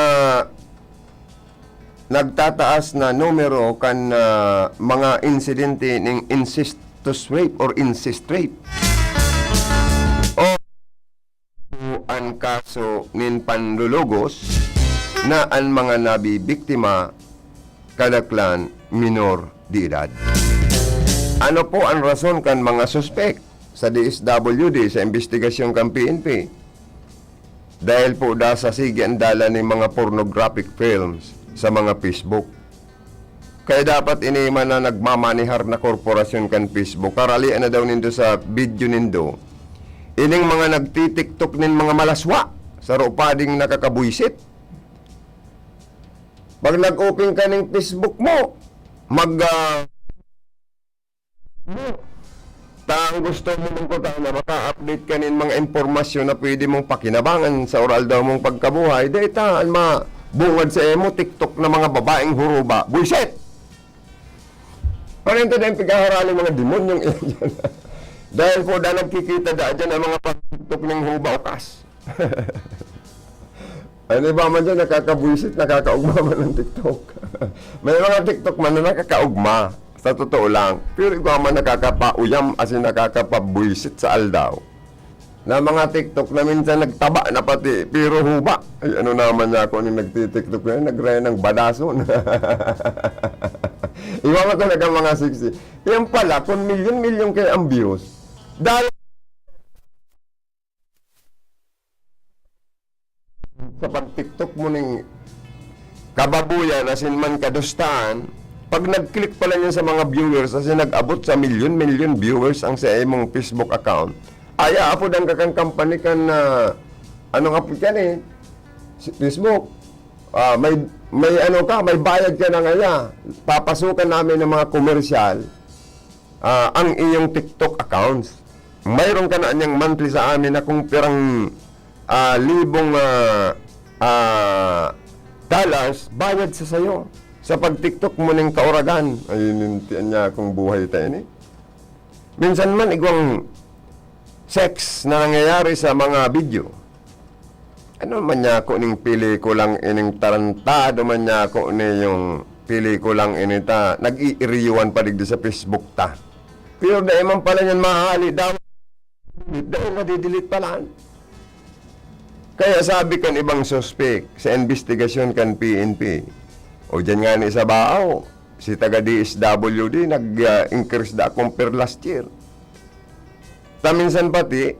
nagtataas na numero kan, ah, mga insidente ning incestuous rape or incest rape. O an kaso nin panlulugos na an mga nabibiktima kadaklan minor de edad. Ano po an rason kan mga suspek sa D S W D sa imbestigasyon kan P N P? Dahil po da sa sige an dalan nin mga pornographic films sa mga Facebook. Kaya dapat ini man na nagmamanehar na korporasyon kan Facebook, karalian na daw nindo sa video nindo. Ining mga nagtitiktok nin mga malaswa, saro pa ding nakakabwisit. Pag nag-open ka ning Facebook mo, mag, ah, ta ang gusto mo lang ko na maka-update ka nin mga impormasyon na pwede mong pakinabangan sa oral daw mong pagkabuhay, dahil ta, an mabungad sa imo, TikTok na mga babaeng huruba. Buisit! Paano ito na yung pagkaharali mga demonyong iyan dyan? Dahil po da nagkikita da dyan ang mga pag-TikTok ng huba o kas. Ano ba man dyan, nakakabwisit, nakakaugma man ang TikTok. May mga TikTok man na nakakaugma, sa totoo lang. Pero igwa man nakakapauyam, asin nakakapabwisit sa aldaw. Na mga TikTok na minsan nagtaba na pati, pero huba. Ay, ano naman niya ako ning nagti-TikTok na yun, nagraya ng badason. Iwan mo talaga mga sexy. Yan pala, kung milyon-milyon kayo ang views, dahil sa pag-TikTok mo ning kababuyan, asin man kadustaan, pag nag-click pala niya sa mga viewers, asin nag-abot sa milyon-milyon viewers ang sa imong Facebook account, aya, apod ang kakang company kan, ah, ano nga po yan eh, si Facebook, ah, may, may ano ka, may bayad ka na ngaya. Papasukan namin ng mga komersyal, ah, ang iyong TikTok accounts. Mayroon ka na niyang monthly sa amin na kung pirang, ah, libong, ah, ah, dollars, bayad sa sayo. Sa pag-TikTok mo ning kauragan. Ay, nintian niya akong buhay ta ini. Minsan man, igwang sex na nangyayari sa mga video. Ano man niya ako ning pelikulang ining tarantado man niya ako ni yung pelikulang ini ta, nag-iiriyuan pa digdi sa Facebook ta. Pero dai man pala niyan mahali daw. Dai nadidelete pala. Kaya sabi kan ibang suspek sa investigasyon kan P N P, o diyan nga ni sa Baao, si taga D S W D, nag, ah, increase da compare last year. Ta minsan pati,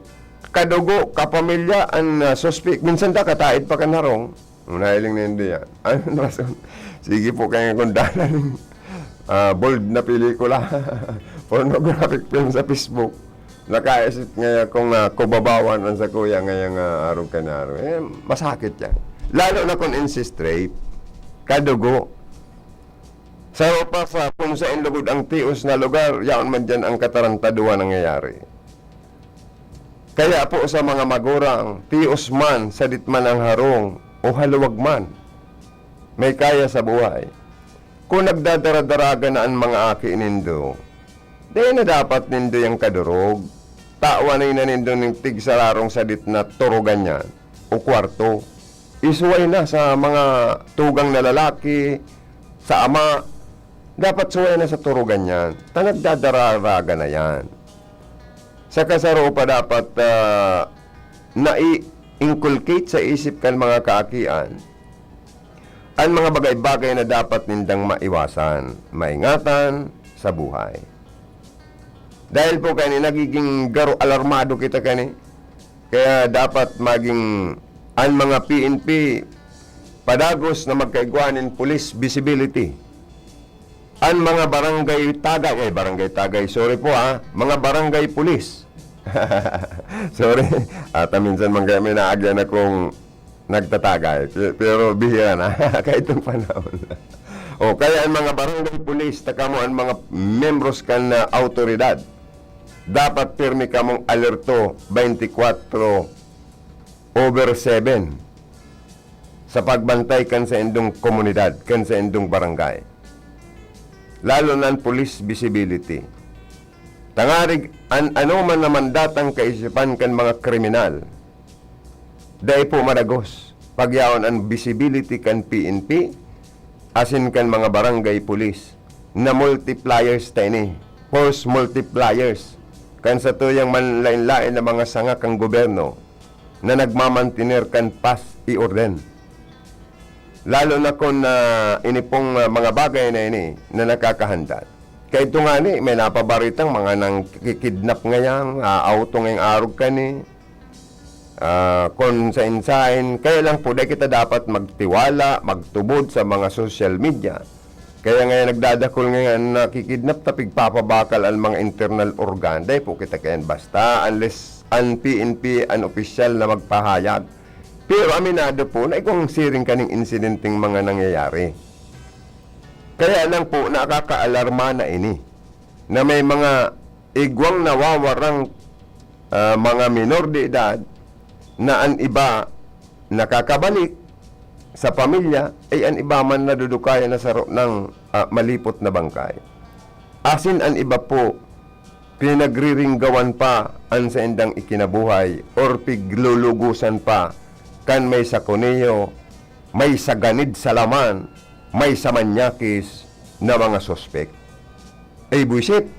kadugo, kapamilya, an, ah, suspek. Minsan ta kataed pa kan harong. Nahiling na hindi yan. Anong rason? Sige po, kaya kung dalan, ah, bold na pelikula, pornographic film sa Facebook, nakaisip ngaya kung, ah, kubabawan ang sa kuya ngaya nga arog kan arog. Eh, masakit yan. Lalo na kung incest rape, kadugo. Sa pa sa kung sain lugod ang tios na lugar, yaon man diyan ang katarantaduhan nangyayari. Kaya po sa mga magurang, tios man, sadit man ang harong, o haluwag man, may kaya sa buhay. Kung nagdadara-daraga na an mga aki nindo, dai na dapat nindo yang kadorog. Tawan na nindo nin tigsararong sadit na turugan niyan o kwarto. Isuway na sa mga tugang na lalaki, sa ama, dapat suway na sa turugan niyan, ta nagdadara-daraga na yan. Saka saro pa dapat, ah, nai-inculcate sa isip kan mga kaakian an mga bagay-bagay na dapat nindang maiwasan, maingatan sa buhay. Dahil po kani nagiging garo alarmado kita kani, kaya dapat maging an mga P N P padagos na magkaigwa nin police visibility. An mga barangay tagay, ay, barangay tagay, sorry po ha, mga barangay police. Sorry, ata minsan man kaya may naagyan akong nagtatagay, pe-, pero bihira na, kahit nung panahon. O, kaya an mga barangay police, ta kamo an mga membros kan, ah, awtoridad, dapat pirmi kamong alerto, twenty-four over seven sa pagbantay kan saindong komunidad, kan saindong barangay. Lalo na an police visibility. Tangarig an anoman na mandatang kaisipan kan mga kriminal, dai po madagos. Pagyaon an visibility kan P N P asin kan mga barangay police na multipliers ta ini, force multipliers, kan satuyang manlaen-laen na mga sanga kan gobyerno na nagmamantener kan paz y orden. Lalo na kun, ah, ini pong, ah, mga bagay na ini na nakakahandat. Kaya ito nga ni, may napabaritang mga nangkikidnap ngayang, ah, auto ngayang arog kani. Ah, kun sain-sain, kaya lang po, dai kita dapat magtiwala, magtubod sa mga social media. Kaya ngayon nagdadakul ngayon na kikidnap ta pigpapabakal an mga internal organ. Dai po kita kayan basta, unless an P N P an opisyal na magpahayag. Pero aminado po na igwang siring kaning insidenteng mga nangyayari. Kaya lang po, nakakaalarma na ini, na may mga igwang nawawarang, ah, mga minor de edad na an iba nakakabalik sa pamilya, ay an iba man nadudukayan na saro ng, ah, malipot na bangkay. Asin an iba po, pinagriringgawan pa an saindang ikinabuhay or piglulugusan pa kan may sakoneho, may saganid sa laman, may samanyakis na mga suspek. Ay, buisit!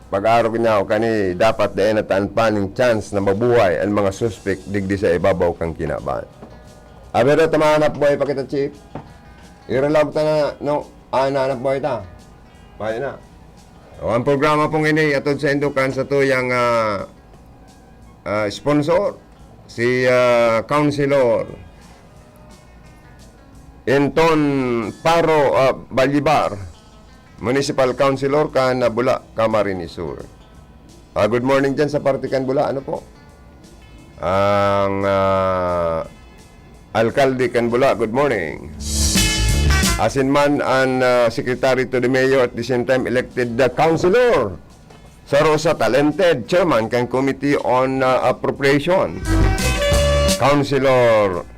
Pag-arog niya ako kani, dapat dai na taan pa ning chance na mabuhay an mga suspek digdi sa ibabaw kan kinaban. Abero, tamahan na buhay pa kita, Chief. Iralaog ta na, no? Ah, nahanap buhay ta. Mayo na. O, ang programa pong ini, atod sa indukan sa tuyang, ah, ah, sponsor, si, ah, Councilor Enton Paro, ah, Balibar, Municipal Councilor kan Bula, Camarines Sur. Ah, good morning dyan sa parte kan Bula. Ano po? Ang, ah, alkalde kan Bula, good morning. Asin man an, ah, secretary to the mayor at the same time elected, ah, councilor. Saro sa talented chairman kan Committee on, ah, Appropriation, Councilor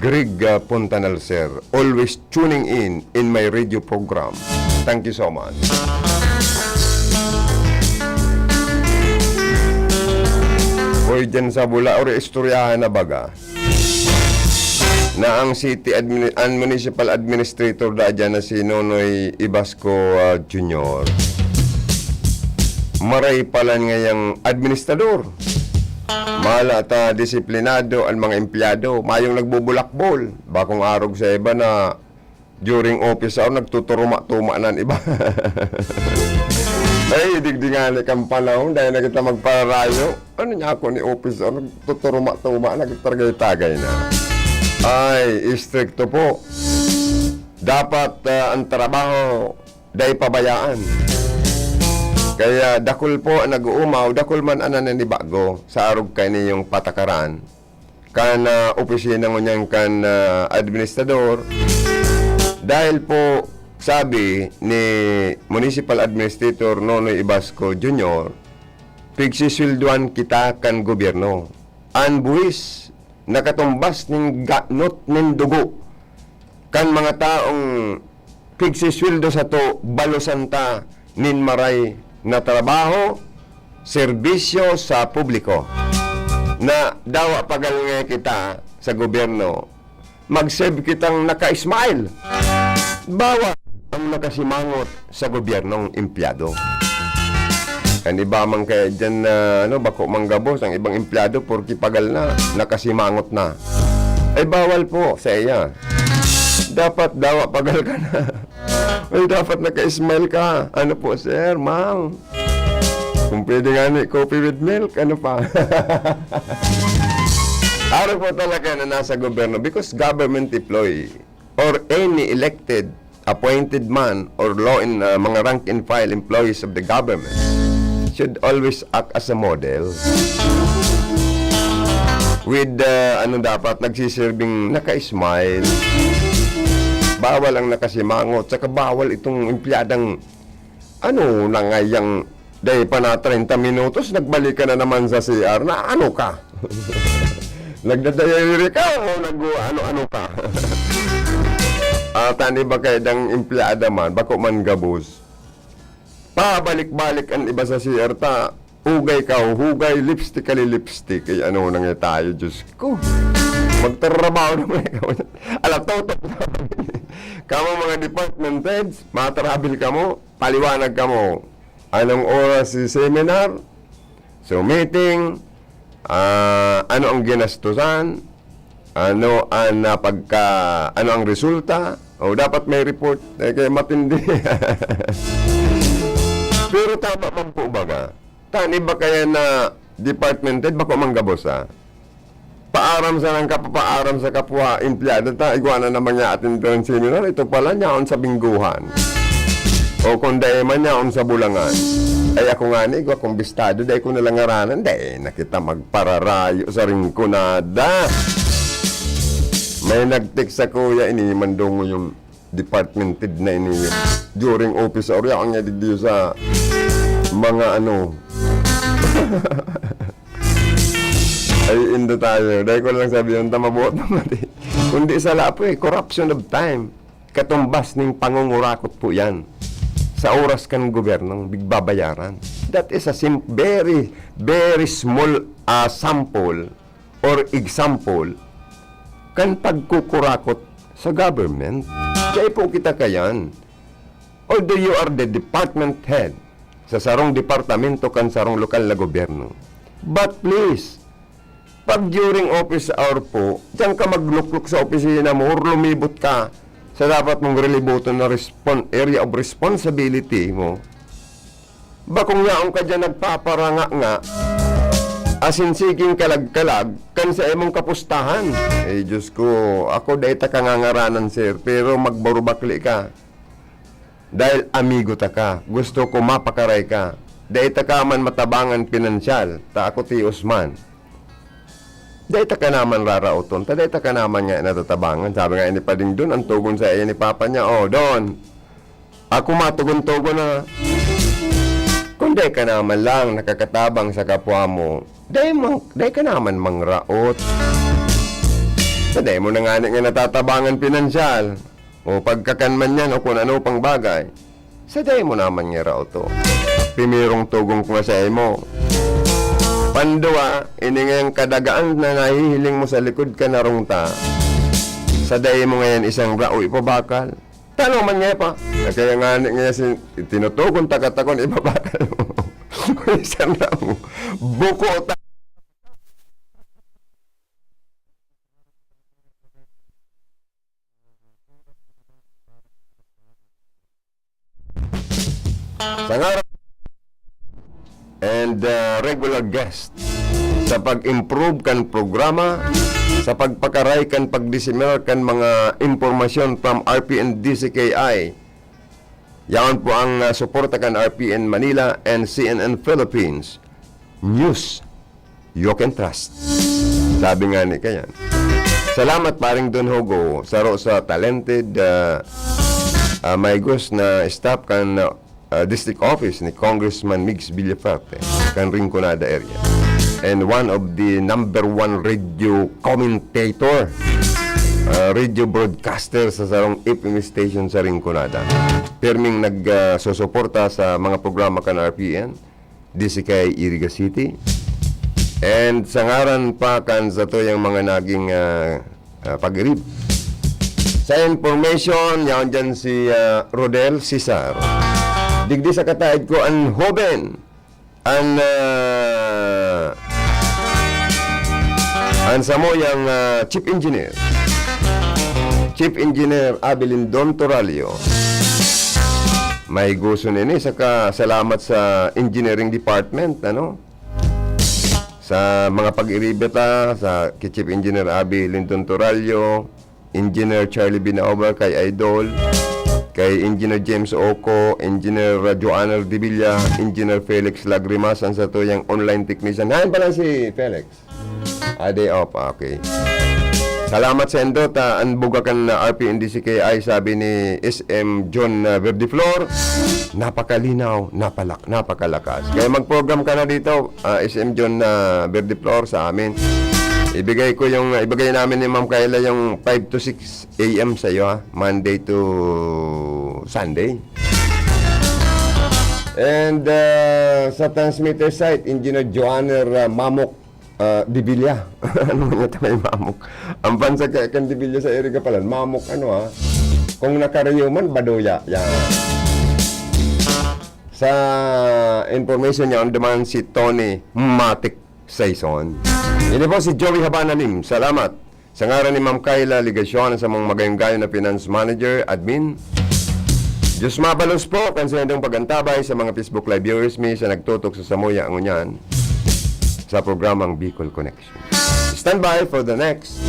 Greg, ah, Puntanal, sir. Always tuning in in my radio program. Thank you so much. Uy, dyan sa Bula, ori istoryahan na baga na ang city admini-, an municipal administrator da dyan na si Nonoy Ibasco, ah, Junior. Maray palan ngayang administrador. Mala ta disiplinado an mga empleyado, mayong nagbubulakbol. Bakong arog sa iba na during office hour, nagtuturuma-tuma na an iba. Ay, digdi ngani kan panahon, dai na kita magpararayo. Ano niya ako ni office hour, nagtuturuma-tuma, nagtagay-tagay na. Ay, istrikto po. Dapat, ah, ang trabaho dai pabayaan. Kaya dakul po ang nag-uumaw, dakul man an naninibago sa arog kainiyong patakaran kan, ah, opisina ngunyan kan, ah, administrador. Dahil po, sabi ni Municipal Administrator Nonoy Ibasco Junior, "Pigsisweldoan kita kan gobyerno. An buhis nakatumbas nin ganot nin dugo kan mga taong pigsisweldo sato, balosan ta nin maray na trabaho, serbisyo sa publiko. Na dawa pagal nga kita sa gobyerno, mag-serve kitang naka-smile. Bawal ang nakasimangot sa gobyernong empleyado. Kan iba man kaya dyan na, ano, bako manggabos ang ibang empleyado, porke pagal na, nakasimangot na. Ay, bawal po sa iya. Dapat dawa pagal ka na. Ay, dapat naka-smile ka. Ano po, sir, ma'am? Kung pwede nga ni, coffee with milk, ano pa? Araw po talaga na nasa gobyerno, because government employee or any elected, appointed man or law in, uh, mga rank and file employees of the government should always act as a model with, uh, ano, dapat nagsisirbing naka-smile. Bawal ang nakasimangot, saka bawal itong empleyadang, ano, nangayang dai pa na treinta minutos, nagbalik ka na naman sa C R na ano ka? Nagdadayayri ka o nag-ano-ano ka? Ah, tani ba kaya dang empleyada man, bako man gabos? Pabalik-balik an iba sa C R ta, ugay ka, hugay, lipstick ka, lipstick. Ay, ano na nga tayo, Diyos ko. Magtrabaho naman ikaw. Ala, totok na. Kamo mga department heads, matravel kamo, paliwanag kamo. Anong oras si seminar? So, meeting, ah, ano ang ginastusan? Ano ang, ah, pagka, ano ang resulta? O, dapat may report. Eh, kaya matindi. Pero tama man po baga? Tani ba kaya na department head? Bako man gabos, ah. Paaram sa nang kapapaaram sa kapwa empleyado ta, igwa na naman niya atin ang seminar. Ito pala, nyaon sa bingguhan. O kung dai man, nyaon sa bulangan. Ay, ako nga ni, igwa kong bistado, dai ko nalang ngaranan, dai na kita magpararayo sa Rinconada. May nag-text sa kuya, ini mandongo yung department head na ini during office hour. Yaon niya digdi sa mga ano. Ay, indo tayo. Dahil ko lang sabihin, tama buot na mati. Kundi sa lapo eh, corruption of time. Katumbas ning pangungurakot po yan. Sa oras kan gobyernong bigbabayaran. That is a sim-, very, very small, ah, sample or example kan pagkukurakot sa government. Dai po kita kayan. Although you are the department head sa sarong departamento kan sarong lokal na gobyerno. But please, pag during office hour po, diyan ka magluklok sa opisina mo or lumibot ka sa dapat mong rilibuton na respon-, area of responsibility mo. Bakong yaon ka diyan nagpaparanga nga, asin siging kalag-kalag kan sa imong kapustahan. Eh, Diyos ko, ako dai ta ka ngangaranan, sir, pero magbarubakli ka. Dahil amigo ta ka, gusto ko mapakaray ka. Dai ta ka man matabangan pinansyal, ta ako tios man. Dai ta ka naman raraoton, ta dai ta ka naman nga natatabangan. Sabi nga ni Pading Don, ang tugon sa iya ni Papa niya, "Oh, Don, ako matugon-tugon na. Kung dai ka naman lang nakakatabang sa kapwa mo, dai, mang, dai ka naman mangraot. Sa dai mo na nga nga natatabangan pinansyal." O pagkakan man yan o kun ano pang bagay, sa dai mo naman nga raot to. Primerong tugon ko nga sa imo. Panduwa, ini ngayang kadagaan na nahihiling mo sa likod ka na rungta, sa dai mo ngayon isang rao ipabakal. Tano man nga pa. Na kaya nga ni nga si tinutugon taga-tagon ibabakal mo. Isang rao. Buko ta. Sa ngaran and, uh, regular guest sa pag-improve kan programa, sa pagpakaray kan pagdiseminar kan mga impormasyon from R P N D C K I. Yaon po ang, uh, suporta kan R P N Manila and C N N Philippines News. You can trust. Sabi nga ni kayan. Salamat, Paring Don Hugo, saro sa talented, ah, ah, maigos na staff kan, ah, district office ni Congressman Migs Villafuerte, kan Rinconada area. And one of the number one radio commentator ah, radio broadcaster sa sarong F M station sa Rinconada. Pirming nag, ah, susuporta sa mga programa kan R P N, D C K I Iriga City. And sa ngaran pa kan satuyang mga naging, ah, ah, pag-irib. Sa information, yaon dyan si, ah, Rodel Cesar. Digdi sa kataid ko, an hoben, an, ah, an samuyang, ah, chief engineer. Chief Engineer Abilindon Toralio. May gusto nini, saka salamat sa engineering department, ano? Sa mga pag-iribeta, sa kay Chief Engineer Abi Lindon Toralio, Engineer Charlie Binaoba, kay Idol, kay Engineer James Oco, Engineer, uh, Joanna Rudivilla, Engineer Felix Lagrimas, an satuyang online technician. Hain pala si Felix? Ah, day off. Ah, okay. Salamat sa indot. Ah, an buga kan, ah, R P N D C K I, sabi ni S M John, ah, Verdeflor, napakalinaw, napalak-, napakalakas. Kaya mag-program ka na dito, ah, S M John, ah, Verdeflor, sa amin. Ibigay ko yung, ibigay namin ni Ma'am Kayla yung five to six A M sa iyo, ha? Monday to Sunday. And, ah, sa transmitter site, Engineer Joanner, ah, Mamok, ah, Divilla. Ano man yata may Mamok? Ang bansa ka, kan Divilla sa Iriga pala, Mamok ano, ha? Kung nakarayo man, baduya. Yan. Sa information niya, on demand si Tony Matic Saison. Ini po si Joey Habananim. Salamat. Sa ngaran ni Ma'am Kayla Legacion, sa mga magayong-gayon na finance manager, admin, Diyos mabalos po kan saindong pag-antabay sa mga Facebook Live viewers mi sa nagtutok sa samuya ngunyan sa programang Bicol Connection. Stand by for the next